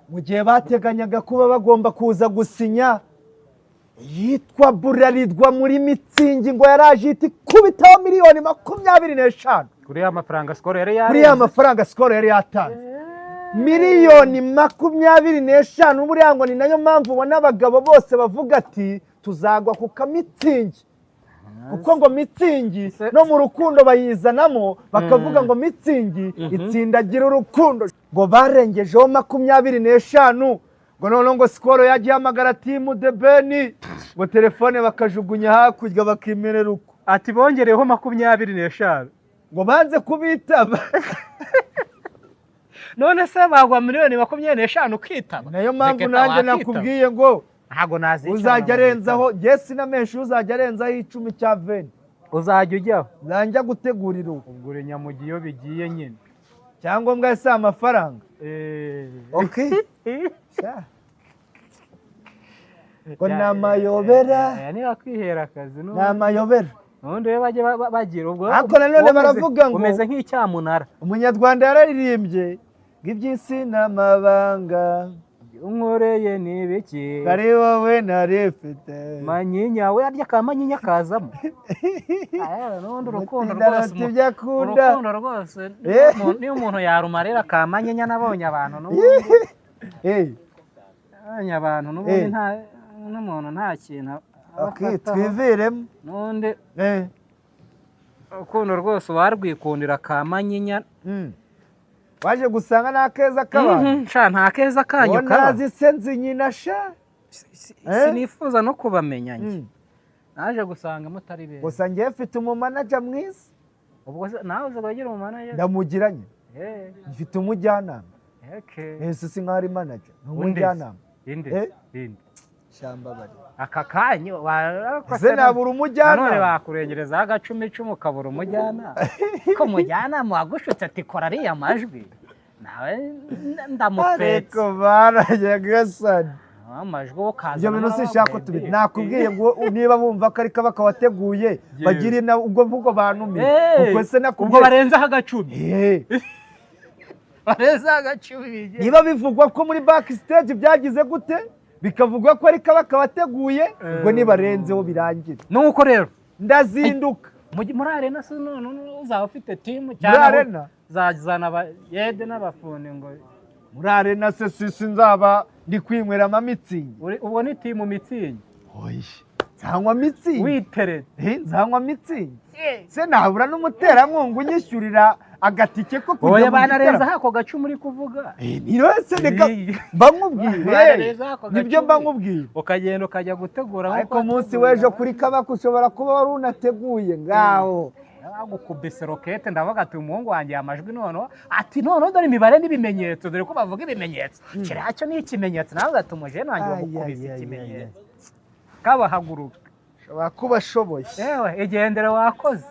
mu gihe bateganyaga kuba bagomba kuza gusinya, yitwa Bralirwa muri Mützig, ngo yaraje ihita ikubitaho miliyoni 25. Kuri ya mafaranga Skol yari Kuri ya yarenze. mafaranga Skol yari yatanze, miliyoni 25. Buriya ngo ni nayo mpamvu ubona abagabo bose bavuga ati: "Tuzagwa ku kaMützig," kuko ngo Mützig no mu rukundo bayizanamo, bakavuga ngo Mützig itsindagira urukundo. Ngo barengejeho 25, ngo noneho ngo Skol yagiye hamagara team The Ben, ngo telefone bakajugunya hakurya, bakimerera uko. Ati bongereyeho 25. Ngo banze kubitaba. None se bagwa miliyoni 25 ukitaba? Nayo mpamvu Reka nanjye wakitaba. nakubwiye ngo Ntabwo nazicara. uzajya arenzaho, jye sinamenshi, uzajya arenzaho 10 cya 20 Uzajya ujyaho. Nzajya gutegurira uwo. Ubwo uri nyamugi iyo bigiye nyine. Icyangombwa si amafaranga. Okay. Sha. Ngo ni amayobera. Niba kwihera akazi Ni amayobera. Ubundi we bajye bagira ubwo. Ariko nanone baravuga ngo umeze nk'icyamunara. Umunyarwanda yararirimbye ngo iby'isi ni amabanga. Unkoreye ni ibiki? Ari wowe narifite. Manyinya we arya ka manyinya kazamo. Aya, n'ubundi urukundo Umutinda rwose arota ibyo akunda. Urukundo rwose niyo umuntu yarumarira ka manyinya, nabonye abantu n'ubundi nabonye abantu n'ubundi nta n'umuntu nta kintu aba Okay, afataho. Twiviremo. N'ubundi urukundo rwose warwikundira ka manyinya. Waje gusanga ni akeza k'abantu. Sha, nta keza kanyu Ngo kaba. nazi se nzi nyina sha. Sinifuza no kubamenya njye. Naje gusanga mutari beza. Gusa njyewe mfite umumanager mwiza. Ubwo se nawe uzi kugira umumanager? Ndamugiranye. Mfite umujyanama. Ese si nkaho ari manager? Ni Undi se? umujyanama. Inde? Inde? Shamba bari. Aka kanya Ese nabura nanone umujyanama? Bakurengerezaho agacumi icumi ukabura umujyanama, ko umujyanama wagushutse ati: "Kora ariya majwi," nawe ndamufetse. Ariko barayagasani. Amajwi wo kaza. Ibyo bintu sinshaka ko tubi nakubwiye ngo niba bumva ko ariko bakawateguye bagira ubwo mvugo bantumiye, ubwo se Ubwo nakubwiye barenzaho agacumi, barenzaho agacumi bigiye. Niba bivugwa ko muri backstage byagize gute, bikavugwa ko ariko bakabateguye, ubwo nibarenzeho birangire. Nuko rero Ndazinduka. Muri arena se none uzaba ufite team Muri cyane arena? Zazana abayede n'abafundi ngo Muri arena se sisi nzaba ndi kwinywera amaMützig? Ubwo ni team Mützig. Oya, nzanywa Mützig. Witeretse. Nzanywa Mützig se nabura n'umuterankunga unyishyurira Agatike ko kujya Oya, mu banarenza gitaramo. Ako gacu muri kuvuga. Niyo se, reka mba nkubwire. Banarenza ako Nibyo gacu. mba nkubwire. Ukagenda ukajya gutegura nk'uko Ariko umunsi wategura. w'ejo kuri Kabaka ushobora kuba wari unateguye ngaho. Bagukubise rokete, ndavuga ati umuhungu wanjye amajwi noneho, ati noneho dore imibare n'ibimenyetso, dore ko bavuga ibimenyetso, kiriya cyo ni ikimenyetso. Nawe ati umujene wanjye Ay, wagukubise ay, ay, ikimenyetso, kabahaguruka. Ushobora kuba ashoboye. Yewe, igendere, wakoze.